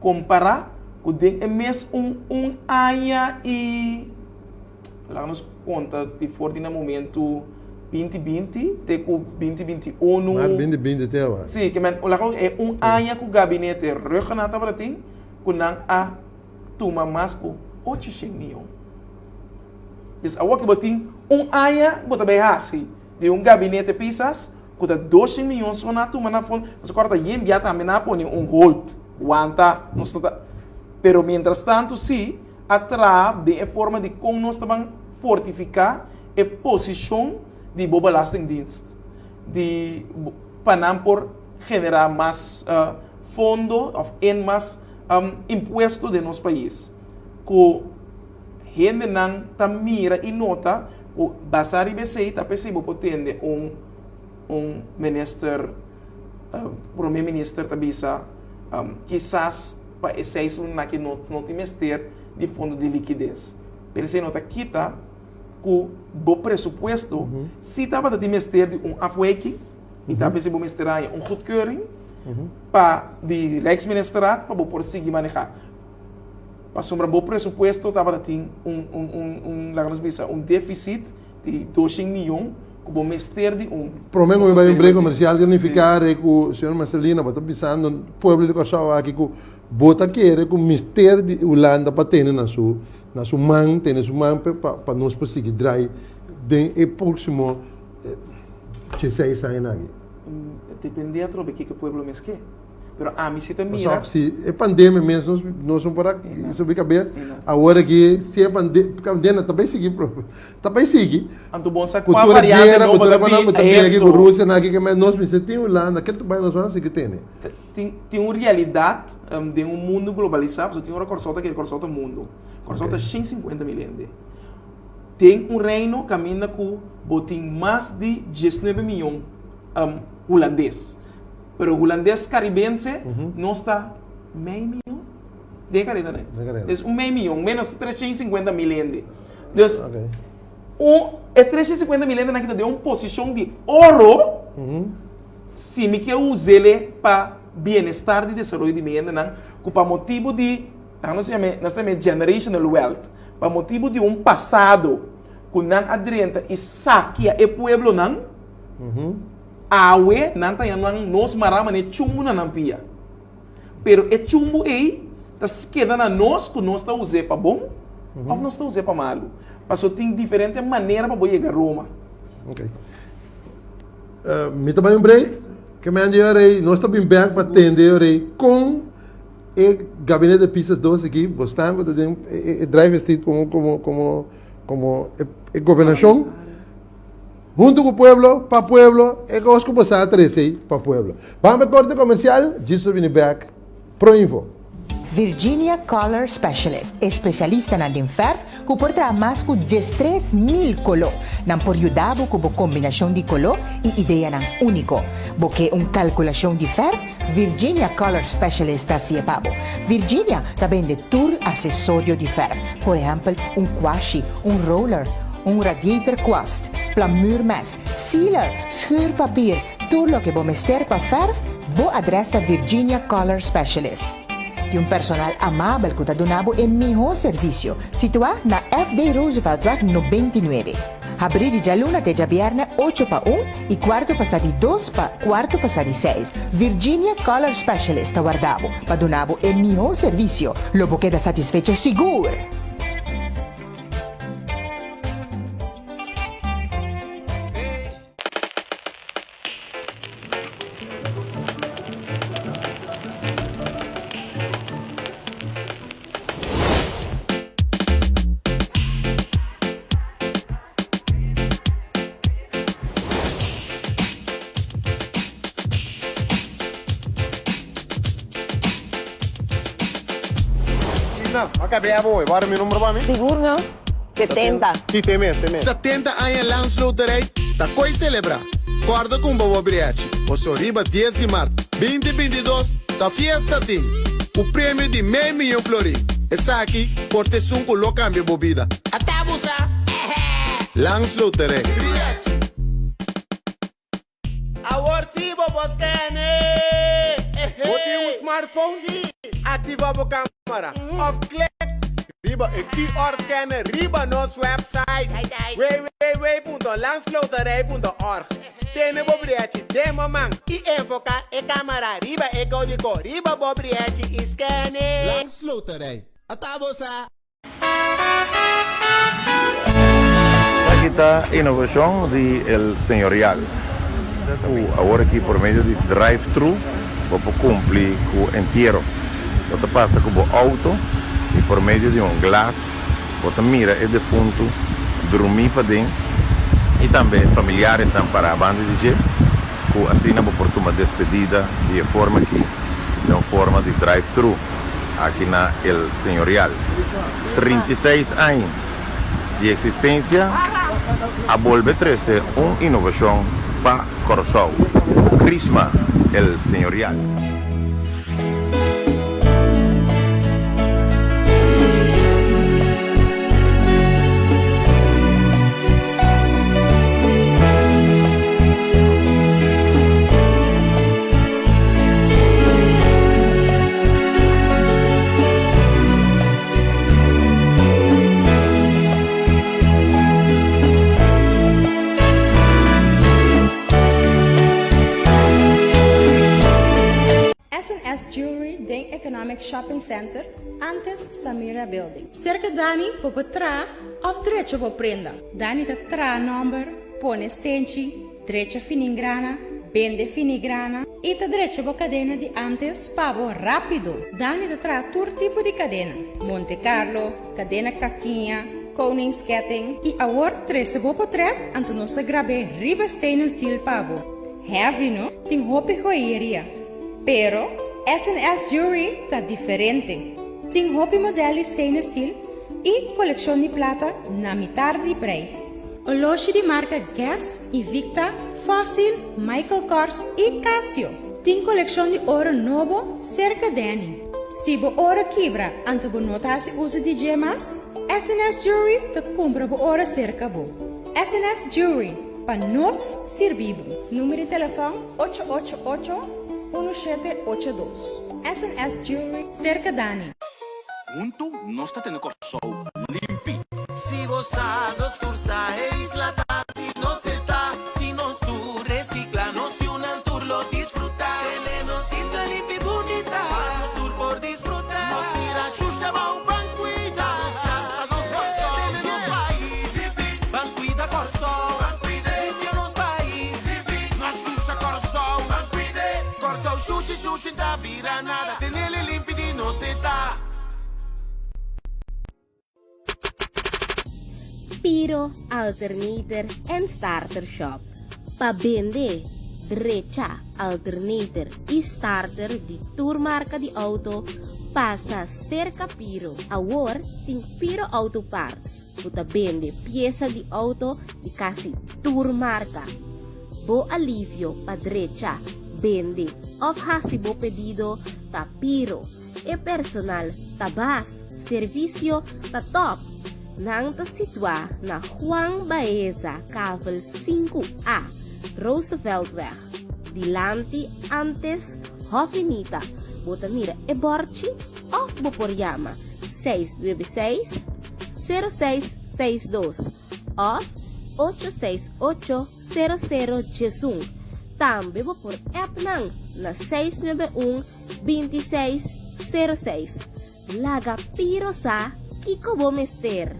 kompará ku den e mes un un aña i. Laga nos konta di for di na momentu 2020 te ku 2021. Maart 2020 te awa. Sí, ke men laga e un aña ku gabinete Rhuggenaath tabata tin ku nan a tuma mas ku 800 mion. Dus awor ku bo tin un aña bo ta bai hasi di un gabinete Pisas ku ta 200 mion so nan a tuma na fondo. Pasobra kòrda ta yen bia tambe nan a pone un hold, wanta, nos no ta. Pero mientras tantu sí. A traha den e forma di kon nos ta ban fortifiká e posishon di bo Belastingdienst di pa nan por generá mas fondo òf en mas impuesto den nos pais. Ku hendenan ta mira i nota ku basá riba esei ta p'esei bo por tende un un minister prome minister ta bisa kisas pa e seis luna aki no no tin mester di fondo di likides. Pero esei no ta kita ku bo presupuesto si tabata tin mester di un afwijking i ta p'esei bo mester haña un goedkeuring pa di Rijksministerraad pa bo por sigui manehá. Pasobra bo presupuesto tabata tin un un un un laga nos bisa un deficit di doshen miyon ku bo mester di un. Prome ku mi bai un break komersial ta nifiká re ku señor Marcelino bo ta bisando pueblo di Kòrsou aki ku bo ta kere ku mester di Hulanda pa tene na su na su man tene su man pa pa nos por sigui drai den e próksimo dieseis añanan aki. Depende atrobe kiko pueblo mes ke. Pero ami si ta mira. Pasobra si e pandemia mes nos nos no por a subi kabes, awor aki si e pandemia ta bai sigui ta bai sigui. Anto bon sa kua variante nobo ta bin, ku tur e guera ku tur e bin aki ku Rusia nan aki ke nos mester tin Hulanda ke ta bai nos a sigui tene. Tin tin un realidat den un mundu globalisá pasobra tin ora Kòrsou ta kere Kòrsou ta mundu. Kòrsou ta 150 mil hende. Den un reino kaminda ku bo tin mas di 19 miyon hulandes. Pero hulandes karibense nos ta mei miyon den e kareda nan. Es un mei miyon, menos 350 mil hende. Dus un e 350 mil hende nan ki ta den un posishon di oro si mi ke us'ele pa bienestar di desaroyo di mi hendenan ku pa motibu di nos ta yama nos ta yama generational wealth pa motibu di un pasado ku nan a drenta i sakia e pueblonan. Awe nan ta yanan nos mará manera chumbu na nan pia. Pero e chumbu ei ta keda na nos ku nos ta us'é pa bon òf nos ta us'é pa malu. Pasobra tin diferente manera pa bo yega Roma. Ok. Mi ta bai un break. Ke men di ora ei nos ta bin bèk pa tende ora ei kon e gabinete Pisas dos aki bo stan ku ta den e driver's seat komo komo komo komo e gobernashon. Huntu ku pueblo, pa pueblo, e kos ku bo sa trese ei pa pueblo. Ban pa e korte komersial, djis lo bini bèk. Pro Info. Virginia Color Specialist, e spesialistanan den fèrf ku por traha mas ku 13,000 koló. Nan por yuda bo ku bo kombinashon di koló i ideanan úniko. Bo ke un kalkulashon di fèrf? Virginia Color Specialist ta hasié pa bo. Virginia ta bende tur asesorio di fèrf, por ehèmpel un kwashi, un roller, un radiator kwast, plamuurmes, sealer, schuurpapier, tur loke bo mester pa fèrf, bo adrès ta Virginia Color Specialist. Di un personal amabel ku ta duna bo e mihó servisio, situá na FD Rooseveltweg 99. Habrí di djaluna te djabièrnè ocho pa un i kuarto pasá di dos pa kuarto pasá di seis. Virginia Color Specialist ta warda bo pa duna bo e mihó servisio. Lo bo keda satisfecho sigur! Gina, a cabea bo, e bora mi numero pa mi? Sigur no. 70. Si, te mes, te mes. 70 aña Landsloterij ta koe selebrá. Kòrda ku bo briachi, paso riba dies di mart binti bintidos ta fiesta tin, ku premio di mei miyon florin. Esaki por ta esun ku lo kambia bo bida. Ata bo sa! Landsloterij. Briachi! Awor sí bo por skene! Bo tin un smartphone? Sí! Aktivá bo kámara òf klek riba e QR scanner riba nos wèpsait www.landsloterij.org. Tene bo briechi den bo man i enfoká e kámara riba e kódigo riba bo briechi i skene! Landsloterij, ata bo sa! Esaki ta inovacion di El Señorial cu awor aki por medio di drive thru bo por cumpli cu entiero. Bo ta pasa cu bo auto y por medio di un glas bo ta mira e defunto drumi paden y tambe familiaresnan para banda di dje cu asina bo por tuma despedida di e forma aki den un forma di drive thru. Aki na El Señorial. 36 aña di existencia a bolbe trece un innovacion pa Corsou. Crisma El Señorial. Atlantic Shopping Center, antes Samira Building. Serka Dani bo por traha òf drecha bo prenda. Dani ta traha nòmber, pone stenchi, drecha finingrana, bende finigrana i ta drecha bo kadena di antes pa bo rápido. Dani ta traha tur tipo di kadena, Monte Carlo, kadena kakiña, koningsketting i awor trese bo potrèt anto nos ta grab'é riba stainless steel pa bo. Heavy no? Tin hopi joyeria, pero S&S Jewelry ta diferente. Tin hopi model di stainless steel i kolekshon di plata na mitar di prijs. Oloshi di marka Guess, Invicta, Fossil, Michael Kors i Casio. Tin kolekshon di oro nobo serka Danny. Si bo oro kibra anto bo no ta hasi uso di dje mas, S&S Jewelry ta kumpra bo oro serka bo. S&S Jewelry, pa nos sirbi bo. Numero di telefòn, 888 1782. S&S Jewelry, serka Dani. Huntu nos ta tene Kòrsou limpi. Si bo sa, nos tur sa, e isla ta di nos e ta. Si nos tur resikla, nos yunan tur lo disfrutá. Tene nos isla limpi bunita, pa nos tur por disfrutá. No tira shusha bou, ban kuida nos kas, ta nos Kòrsou. Tene nos pais limpi, ban kuida Kòrsou. Ban kuida, limpia nos pais limpi. No shusha Kòrsou, ban kuida. Kòrsou shushi shushi ta bira nada, tenele limpi di nos e ta. Piro Alternator and Starter Shop pa bende, drecha alternator y starter di tur marca di auto, pasa cerca Piro. Awor tin Piro Auto Parts cu ta bende pieza di auto di casi tur marca. Bo alivio pa drecha, bende of haci bo pedido ta Piro. E personal ta bas, servicio ta top. Nan ta situa na Juan Baeza Kavel 5A, Rooseveltweg, dilanti antes Hoffinita. Bo ta mira e borchi of bo por yama 696 0662 of 868 0011. Tambe bo por app nan na 691 2606. Laga Piro sa kiko bo mester.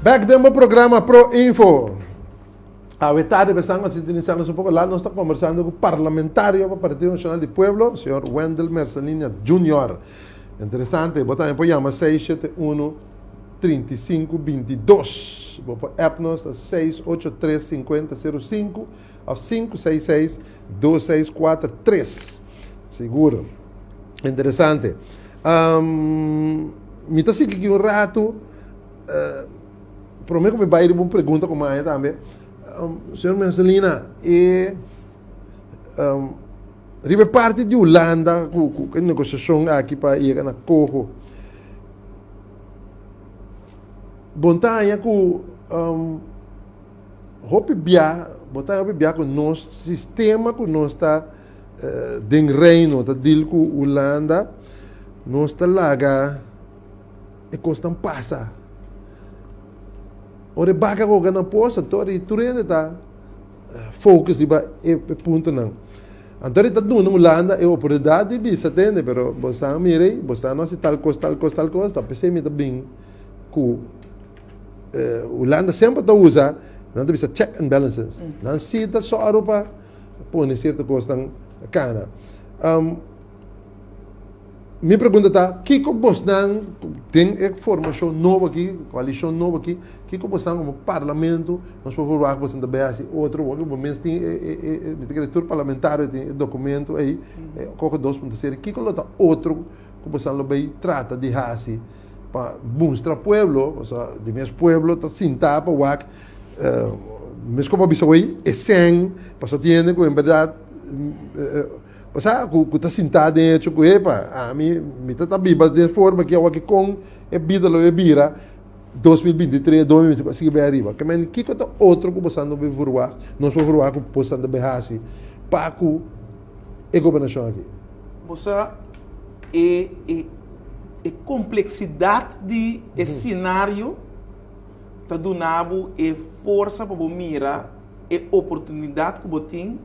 Back den bo programa Pro Info. Awe tarde bestan a sintonizar nos un poco laat. Nos ta conversando cu parlamentario pa Partido Nacional di Pueblo, señor Wendell Mercelina Jr. Interesante, bo también por llama 671 3522. Bo por app nos a 683 5005 of 566 2643. Sigur. Interesante. Um, mi ta sigui aquí un rato. Uh, prome ku mi bai riba un pregunta ku maya tambe. Um, señor Mercelina, e um, riba e parte di Hulanda ku, ku, ku e negosiashon aki pa yega na Coho. Bon ta haña ku um, Hopi bia, bo ta hopi bia ku nos sistema ku nos ta den Reino ta deal ku Hulanda, nos ta laga e kosnan pasa. Ora e baka ku gana pos, anto di tur hende ta focus riba e puntonan. Anto di ta duna Hulanda e oportunidat di bisa tende, pero bo sa mira ei, bo sa no hasi tal kos, tal kos, tal kos, ta p'esei mi ta bin ku Hulanda semper ta usa, nan ta bisa check and balances. Nan si ta sòru pa pone sierto kosnan kana. Mi pregunta ta, kiko bosnan den e formashon nobo aki, koalishon nobo aki, kiko bosnan komo parlamento nos por verwagt bosnan ta bai hasi otro? Wak bo mes tin e, mi ta kere tur parlamentario tin e dokumento ei, koko 2.0, kiko lo ta otro ku bosnan lo bai trata di hasi pa mustra pueblo, pasobra di mes pueblo ta sintá pa wak, mes komo a bisa hoy e sèn, pasobra tin hende ku en bèrdat bo sa ku ta sintá den hecho ku epa ami mi ta ta biba den forma aki awor ki kon e bida lo e bira. 2023, 2024 sigui bai ariba. Ke men kiko ta otro ku bosan no bai verwagt, nos por verwagt ku bosan ta bai hasi pa ku e gobernashon aki? Bo sa e e e kompleksidat di e senario ta duna bo e forsa pa bo mira e oportunidat ku bo tin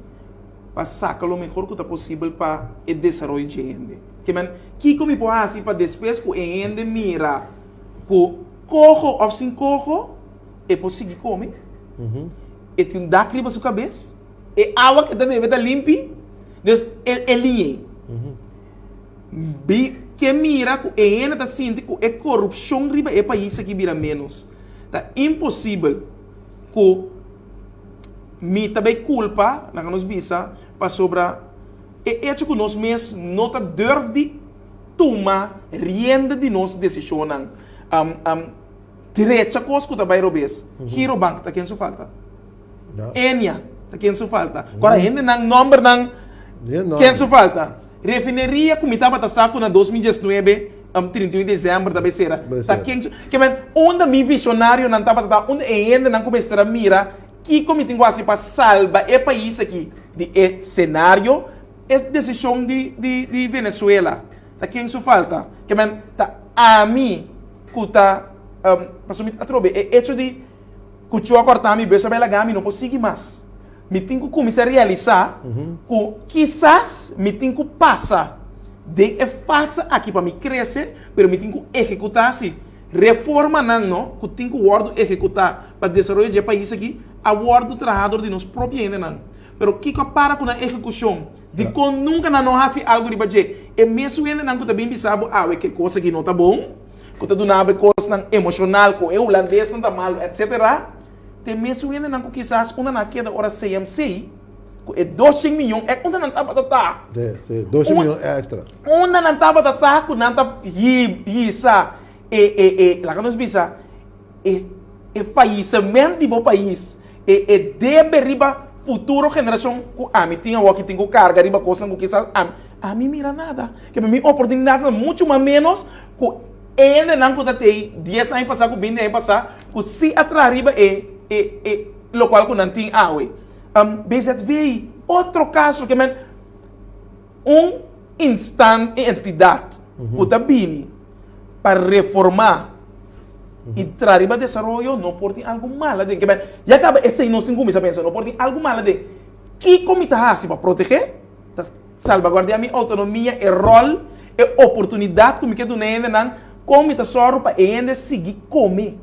pa saka lo mehor ku ta posibel pa e desaroyo dje hende. Ke men, kiko mi por hasi pa despues ku e hende mira ku koho òf sin koho e por sigui kome, e tin un dak riba su kabes, e awa ku e ta bebe ta limpi, dus e e liñ'ei. Bi ke mira ku e hende ta sinti ku e korupshon riba e pais aki bira ménos. Ta imposibel ku mi ta bay culpa, laga nos bisa, pasobra e hecho cu nos mes no ta durf di tuma rienda di nos decisionnan, drecha cos cu ta bay robes. Girobank ta ken su falta? Enia ta ken su falta? Cora hendenan nombernan ken su falta? Refineria cu mi tabata sa cu na 2019, 31 di december ta bay cera, ta ken su? Ke men, unda mi visionarionan tabata ta? Unda e hendenan cu mester a mira kiko mi tin cu haci pa salba e pais aki di e scenario? E decision di di di Venezuela ta ken su falta? Ke men, ta ami cu ta, pasobra mi atrobe e hecho di cu chu a corta mi bes a bay laga mi no por sigui mas. Mi tin ku kuminsá realisá ku kisas mi tin ku pasa den e fase aki pa mi krese, pero mi tin ku ehekutá si. Reformanan no ku tin ku wòrdu ehekutá pa desaroyo dje pais aki a wòrdu trahá dor di nos propio hendenan. Pero kiko a para ku nan ehekushon? Dikon nunka nan no hasi algu riba dje? E mesun hendenan ku ta bin bisa bo awe ku e kos aki no ta bon, ku ta duna bo e kosnan emoshonal ku e hulandesnan ta malu etsetera, Te mesun hendenan ku kisas unda nan a keda ora CMC ku e doshen miyon e unda nan tabata ta. Si, si, doshen miyon extra. Unda nan tabata ta ku nan ta hisa e e e laga nos bisa e e fayisement di bo pais, e e debe riba futuro generashon ku ami tin awor ki tin ku karga riba kosnan ku kisas ami ami mira nada. Ke mi oportunidatnan muchu mas menos ku E hendenan ku ta tei dies aña pasá ku binti aña pasá ku si a traha riba e e e lokual ku nan tin awe. BZV, otro kaso ke men un instan e entidat ku ta bini pa reformá i traha riba desaroyo no por tin algu mal aden. Ke men ya kaba esei nos tin kuminsá pensa no por tin algu mal aden. Kiko mi ta hasi pa protegé? Ta salbaguardiá mi outonomia, e ròl, e oportunidat ku mi ke duna e hendenan, kon mi ta sòru pa e hende sigui kome,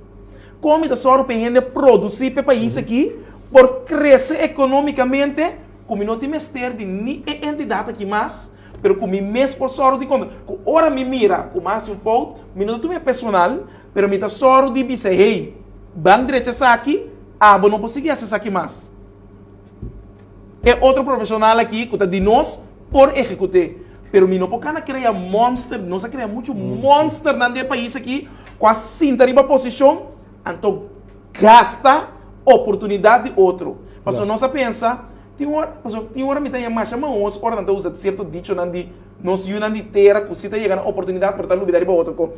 kon mi ta sòru pa e hende produsí pa e pais aki por krese ekonómikamente, ku mi no tin mester di ni e entidat aki mas, pero ku mi mes por sòru di konta. Ku ora mi mira ku mi a hasi un fout, mi no ta tuma e personal, pero mi ta sòru di bisa, hey, ban drecha esaki, abo no por sigui hasi esaki mas. E otro profesional aki cu ta di nos por ejecute. Pero mi no por cana crea monster, nos a crea mucho monsternan den e pais aki cu a sinta riba posicion anto gasta oportunidad di otro. Pasobra nos a pensa, tin ora, pasobra tin ora mi ta haña masha mahos ora nan ta usa cierto dichonan di nos yunan di tera cu si ta yega na oportunidad pero ta lubida riba otro cu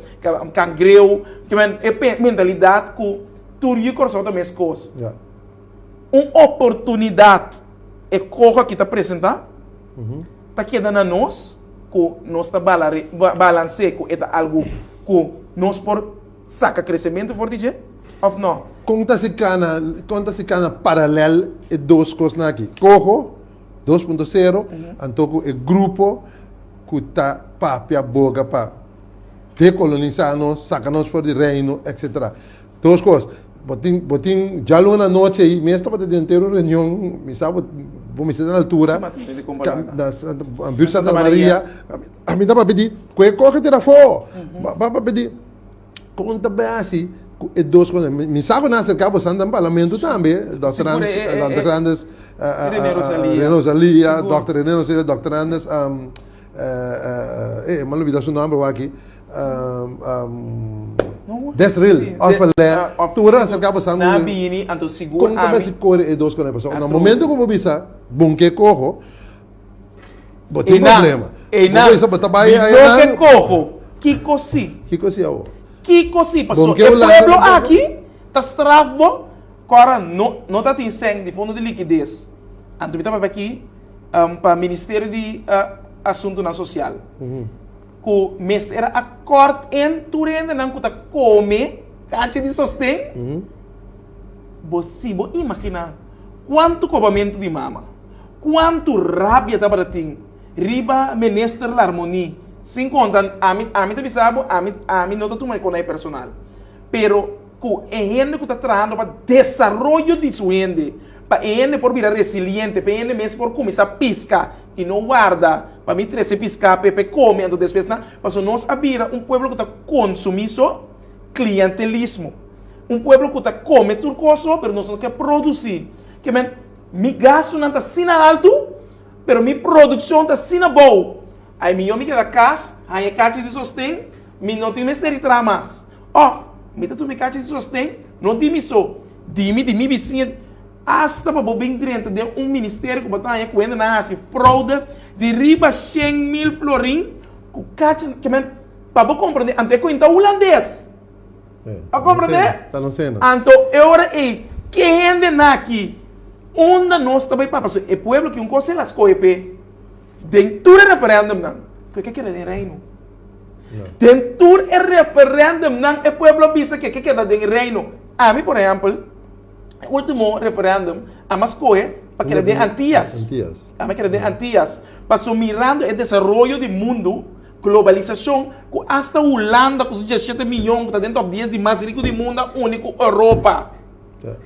cangreu, e mentalidad cu tur yu Corsou ta mescos. Un oportunidat e koho aki ta presentá, ta keda na nos ku nos ta balans'é ku e ta algu ku nos por saka kresementu for di dje òf nò. Kon ta si kana, kon ta si kana paralèl e dos kosnan aki? Koho 2.0 anto ku e grupo ku ta papia boga pa dekolonisá nos, saka nos for di reino, etcetera. Dos kos, bo tin, bo tin djaluna anochi ei, mi tabata den entero reunion, mi sa bo, bo mester ta na altura, na Buurt Santa Maria, mi ta papia di, ku e kohe tira afó, ba papia di, kon ta bai hasi ku e dos kosnan, mi sa ku nan aserká bo esnan den parlamento tambe, dòkter Dòkter Grandes, Rene Rosalia, dòkter Rene Rosalia, dòkter Grandes, eh, mi a lubida su nòmber wak aki. Desril, Orphelin, tur a acerca bo Na bini, anto sigur Kon ta besi kore e dos kore pasobra na momento ku bo bisa bon ke koho bo tin problema. Bo bisa bo ta bai mi no ke koho, kiko si? Kiko si awo? Kiko si Bon paso ke e Hulanda pueblo tampoco. aki ta straf bo ku ora no no ta tin sèn di fondo di likides. Anto mi ta papia aki pa Ministerio di Asuntunan Sosial ku mester a kòrt en tur hendenan ku ta kome karchi di sosten. Bo si bo imaginá kuantu kobamentu di mama, kuantu rabia tabata tin riba Minister Larmonie, sin konta ami ami ta bisa bo ami ami no ta tuma e konai personal, pero ku e hende ku ta trahando pa desaroyo di su hende, pa e hende por bira resiliente, pa e hende mes por kuminsá piska i no warda pa mi trese piská p'e p'e kome anto despues nan, pasobra nos a bira un pueblo ku ta konsumí so klientelismo, un pueblo ku ta kome tur kos so pero nos no ke produsí, ke men mi gastunan ta asina altu pero mi produkshon ta asina abou, ai mihó mi keda kas haña e kachi di sosten mi no tin mester di traha mas. Òf, mi ta tuma e kachi di sosten, no di mi so, di mi, di mi bisiña, asta pa bo bin drenta den un ministerio ku bo ta haña ku hendenan a hasi froude di riba 100,000 florin ku kachi, ke men, pa bo komprendé, anto e koin ta hulandes. A komprendé? Anto e ora ei, ke hendenan aki, unda nos ta bai papia? Pasobra e pueblo ki un kos el a skohe p'e. Den tur e referendumnan, ku e ke keda den Reino. Den tur e referendumnan e pueblo a bisa ku e ke keda den Reino. Ami por ehèmpel, e último referendum ami a skohe pa keda den Antias. Ami a keda den Antias. Pasobra mirando e desaroyo di mundu, globalisashon, ku asta Hulanda ku su diesshete miyon ku ta den tòp dies di mas riku di mundu a uni ku Europa.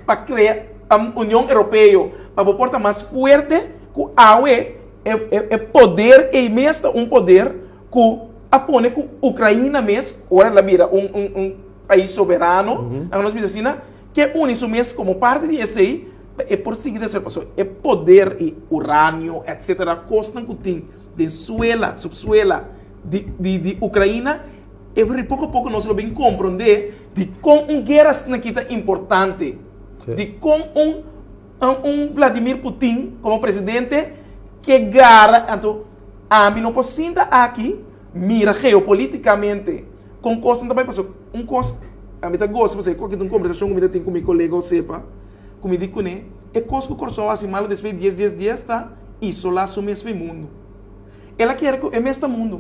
pa krea Union Europeo pa bo por ta mas fuerte ku awe e poder ei mes ta un poder ku a pone ku Ukraina mes ora el a bira un un pais soberano laga nos bisa asina ke uni su mes komo parti di esei pa e por sigui desaroya pasobra e poder i uranio etcetera kosnan ku tin den suela subsuela di di Ukraina e poko poko nos lo bin komprende Dikon un guera asina aki ta importante? Dikon un un Vladimir Putin komo presidente ke gara? Anto ami no por sinta aki mira geopoliticamente kon kosnan ta bai pasobra un kos ami ta gosa pasobra e ta un kombersashon ku mi ta tin ku mi kolega Osepa ku mi di kuné e kos ku Kòrsou a hasi malu despues di dies dies dies ta isolá su mes for e mundu. El a kere ku e mes ta mundu.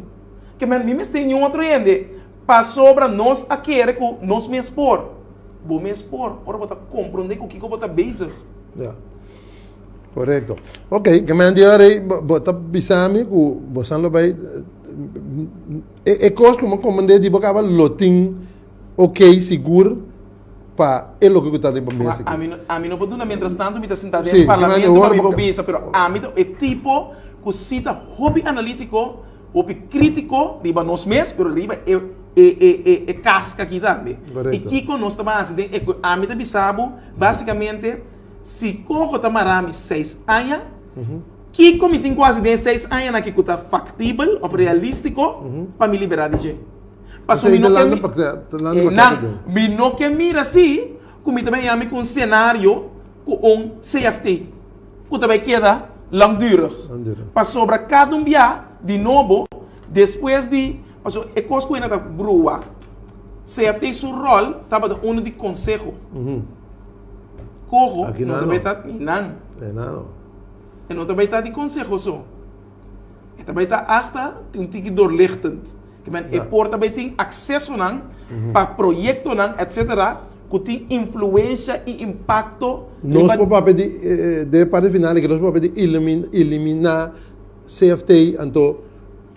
Ke men mi mester niun otro hende. Pasobra nos a kere ku nos mes por. Bo mes por, ora bo ta komprondé ku kiko bo ta bezig. Ya. Korekto. Ok, ke men di ora ei bo ta bisa mi ku bosan lo bai e e kos ku mi a komprondé di bo kaba lo tin ok sigur pa e loke ku ta riba mesa aki. Ami no ami no por duna mientrastantu mi ta sintá den parlamento pa mi por bisa, pero ami ta e tipo ku si ta hopi analítiko. Hopi krítiko riba nos mes, pero riba e e e e e kaska aki tambe. I kiko nos ta ban hasi den e ami ta bisa bo, basikamente, si Coho ta mara mi seis aña, kiko mi tin ku hasi den e seis añanan aki ku ta faktibel òf realístiko pa mi liberá di dje? Pasobra mi no ke mi, nan, mi no ke mira si ku mi ta bai haña mi ku un senario ku un CFT. ku ta bai keda langdurig. Pasobra kada un bia di nobo despues di pasobra e kos ku e na ta brua CFT su ròl tabata unu di konseho. Koho no ta bai ta nan. E no ta bai ta di konseho so. E ta bai ta asta un tiki doorlichtend. Ke men e por ta bai tin aksesonan pa proyektonan etcetera ku tin influensha i impakto Nos por papia di den e parti final aki nos por papia di eliminá CFT anto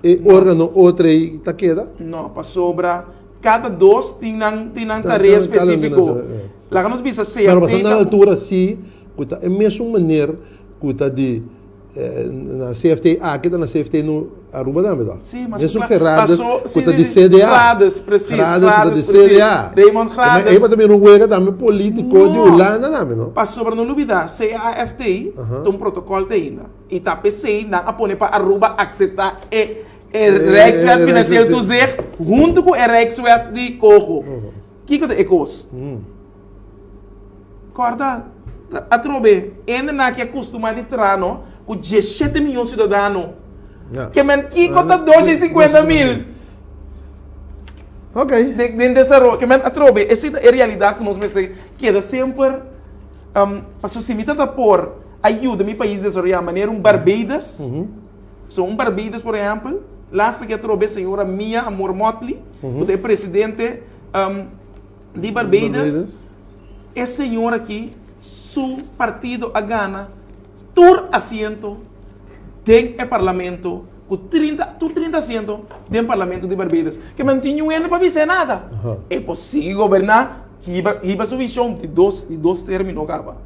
e órgano otro ei ta keda? No, pasobra kada dos tin nan tin nan tarea spesífiko. Laga nos bisa CFT Pero pasobra na altura si ku ta e mesun maner ku ta di Na CFT aki ta na CFT nu Aruba tambe ta. Sí, mas Mesun Gerardus ku ta di CDA. Gerardus, precies. Gerardus ku ta di CDA. Raymond Gerardus. Ey pa ta bira un wega tambe politico di Hulanda tambe, no? Pasobra no lubida, CAFT ta un protocol te ainda. Y ta p'esey nan a pone pa Aruba acepta e Rijkswet Financieel Toezicht hunto ku e Rijkswet di Coho. Kiko ta e kos? Kòrda, atrobe, hendenan aki a kustumá di traha no ku diesshete miyon siudadano. Ke men kiko ta 250 mil? Ok. Den desaroyo, ke men atrobe, esei ta e realidat ku nos mester keda semper, pasobra si mi ta ta por a yuda mi pais desaroyá manera un Barbados, so un Barbados por ehèmpel, laatste ke atrobe señora Mia Amor Mottley, ku ta e presidente di Barbados, e señora aki su partido a gana tur asiento den e parlamento ku 30, tur 30 asiento den parlamento di Barbados. Ke men tin niun hende pa bis'é nada. E por sigui goberná, hiba, hiba su vishon di dos, di dos término kaba.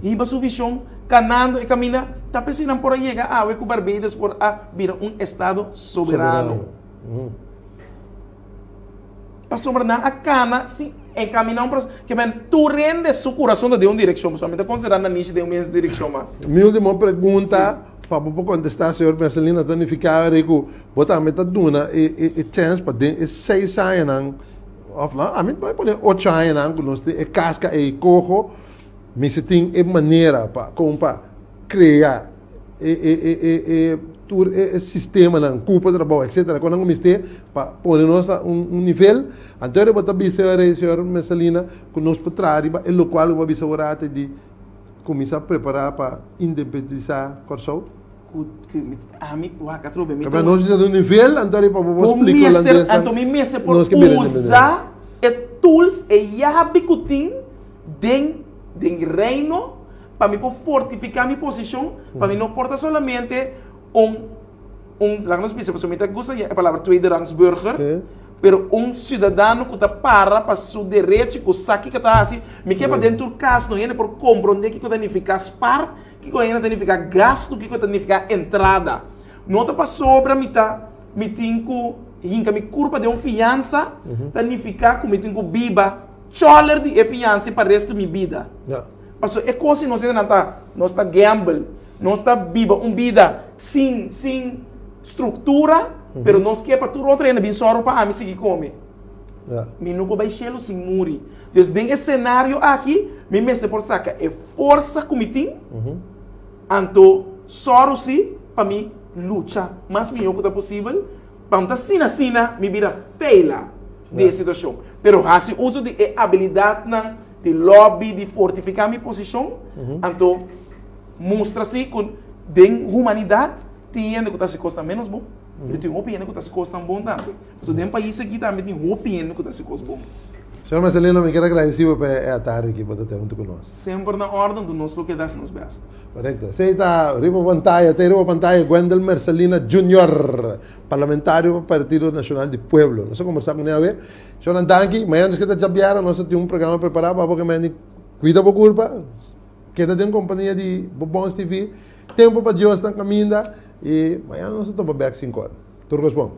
Hiba su vishon kanando e kaminda, ta p'esei nan por a yega awe ku Barbados por a bira un estado soberano. Pasobra nan a kana sin enkaminá un proseso. Ke men tur hende su kurason ta den un direkshon, pasobra mi ta konsiderá Nanishi den un mes direkshon mas. Mi último pregunta pa bo por kontestá, señor Mercelina, ta nifiká awe ku bo tambe ta duna e e chèns pa den e seis añanan òf no, ami ta bai pone ocho añanan ku nos tin e kaska ei koho, mester tin e manera pa kon pa krea e e e e e tur e e sistemanan, kupo trabou etcetera ku nan ku mester pa pone nos na un un nivel. Anto ora bo ta bisa ora ei señor Mercelina ku nos por traha riba e lokual ku bo a bisa ora ate di kuminsá prepará pa independisá Kòrsou. Ku ku ami wak atrobe mi ta. Nos bisa na un nivel anto ora pa bo por splika holandesnan. Anto mi mester por usa e tools e yabi ku tin den den reino. Pa mi por fortifiká mi posishon, pa mi no por ta solamente un, un, laga nos bisa, pasobra mi ta gusta e palabra tweederangsburger, pero un siudadano ku ta para pa su derecho, ku sa kiko ta hasi. Mi ke pa den tur kas no hende por komprondé kiko ta nifiká spar, kiko hende ta nifiká gastu, kiko ta nifiká entrada. No ta pasobra mi ta, mi tin ku hinka mi kurpa den un fiansa, ta nifiká ku mi tin ku biba chòler di e fiansa pa restu mi bida. Pasobra e kos si nos hende nan ta, nos ta gamble, nos ta biba un bida sin sin struktura, pero nos ke pa tur otro hende bin sòru pa ami sigui kome. Mi no por bai shelu sin muri. Dus den e senario aki, mi mester por saka e forsa ku mi tin, anto sòru si pa mi lucha mas mihó ku ta posibel, pa no ta asina asina mi bira feila di e situashon. Pero hasi uso di e abilidatnan di lobby, di fortifiká mi posishon, anto mustra si ku den humanidat tin hende ku ta hasi kosnan ménos bon, pero tin hopi hende ku ta hasi kosnan bon tambe. Pasobra den pais aki tambe tin hopi hende ku ta hasi kos bon. Señor Marcelino, mi kier agradeci bo pa e atardi aki bo ta ten huntu ku nos. Semper na orden, anto nos lo keda hasi nos best. Korekto. Esei ta riba pantaya, te riba pantaya Gwendel Mercelina Junior, parlamentario pa Partido Nacional di Pueblo. Nos a kombersá kuné awe. Shornan danki, mañana nos keda djabièrnè nos ta tin un programa prepará pa bo ke mende kuida bo kurpa, keda den kompania di Bobons TV, tempu pa Dios ta kaminda i mañana nos ta topa bèk sinkor. Tur kos bon.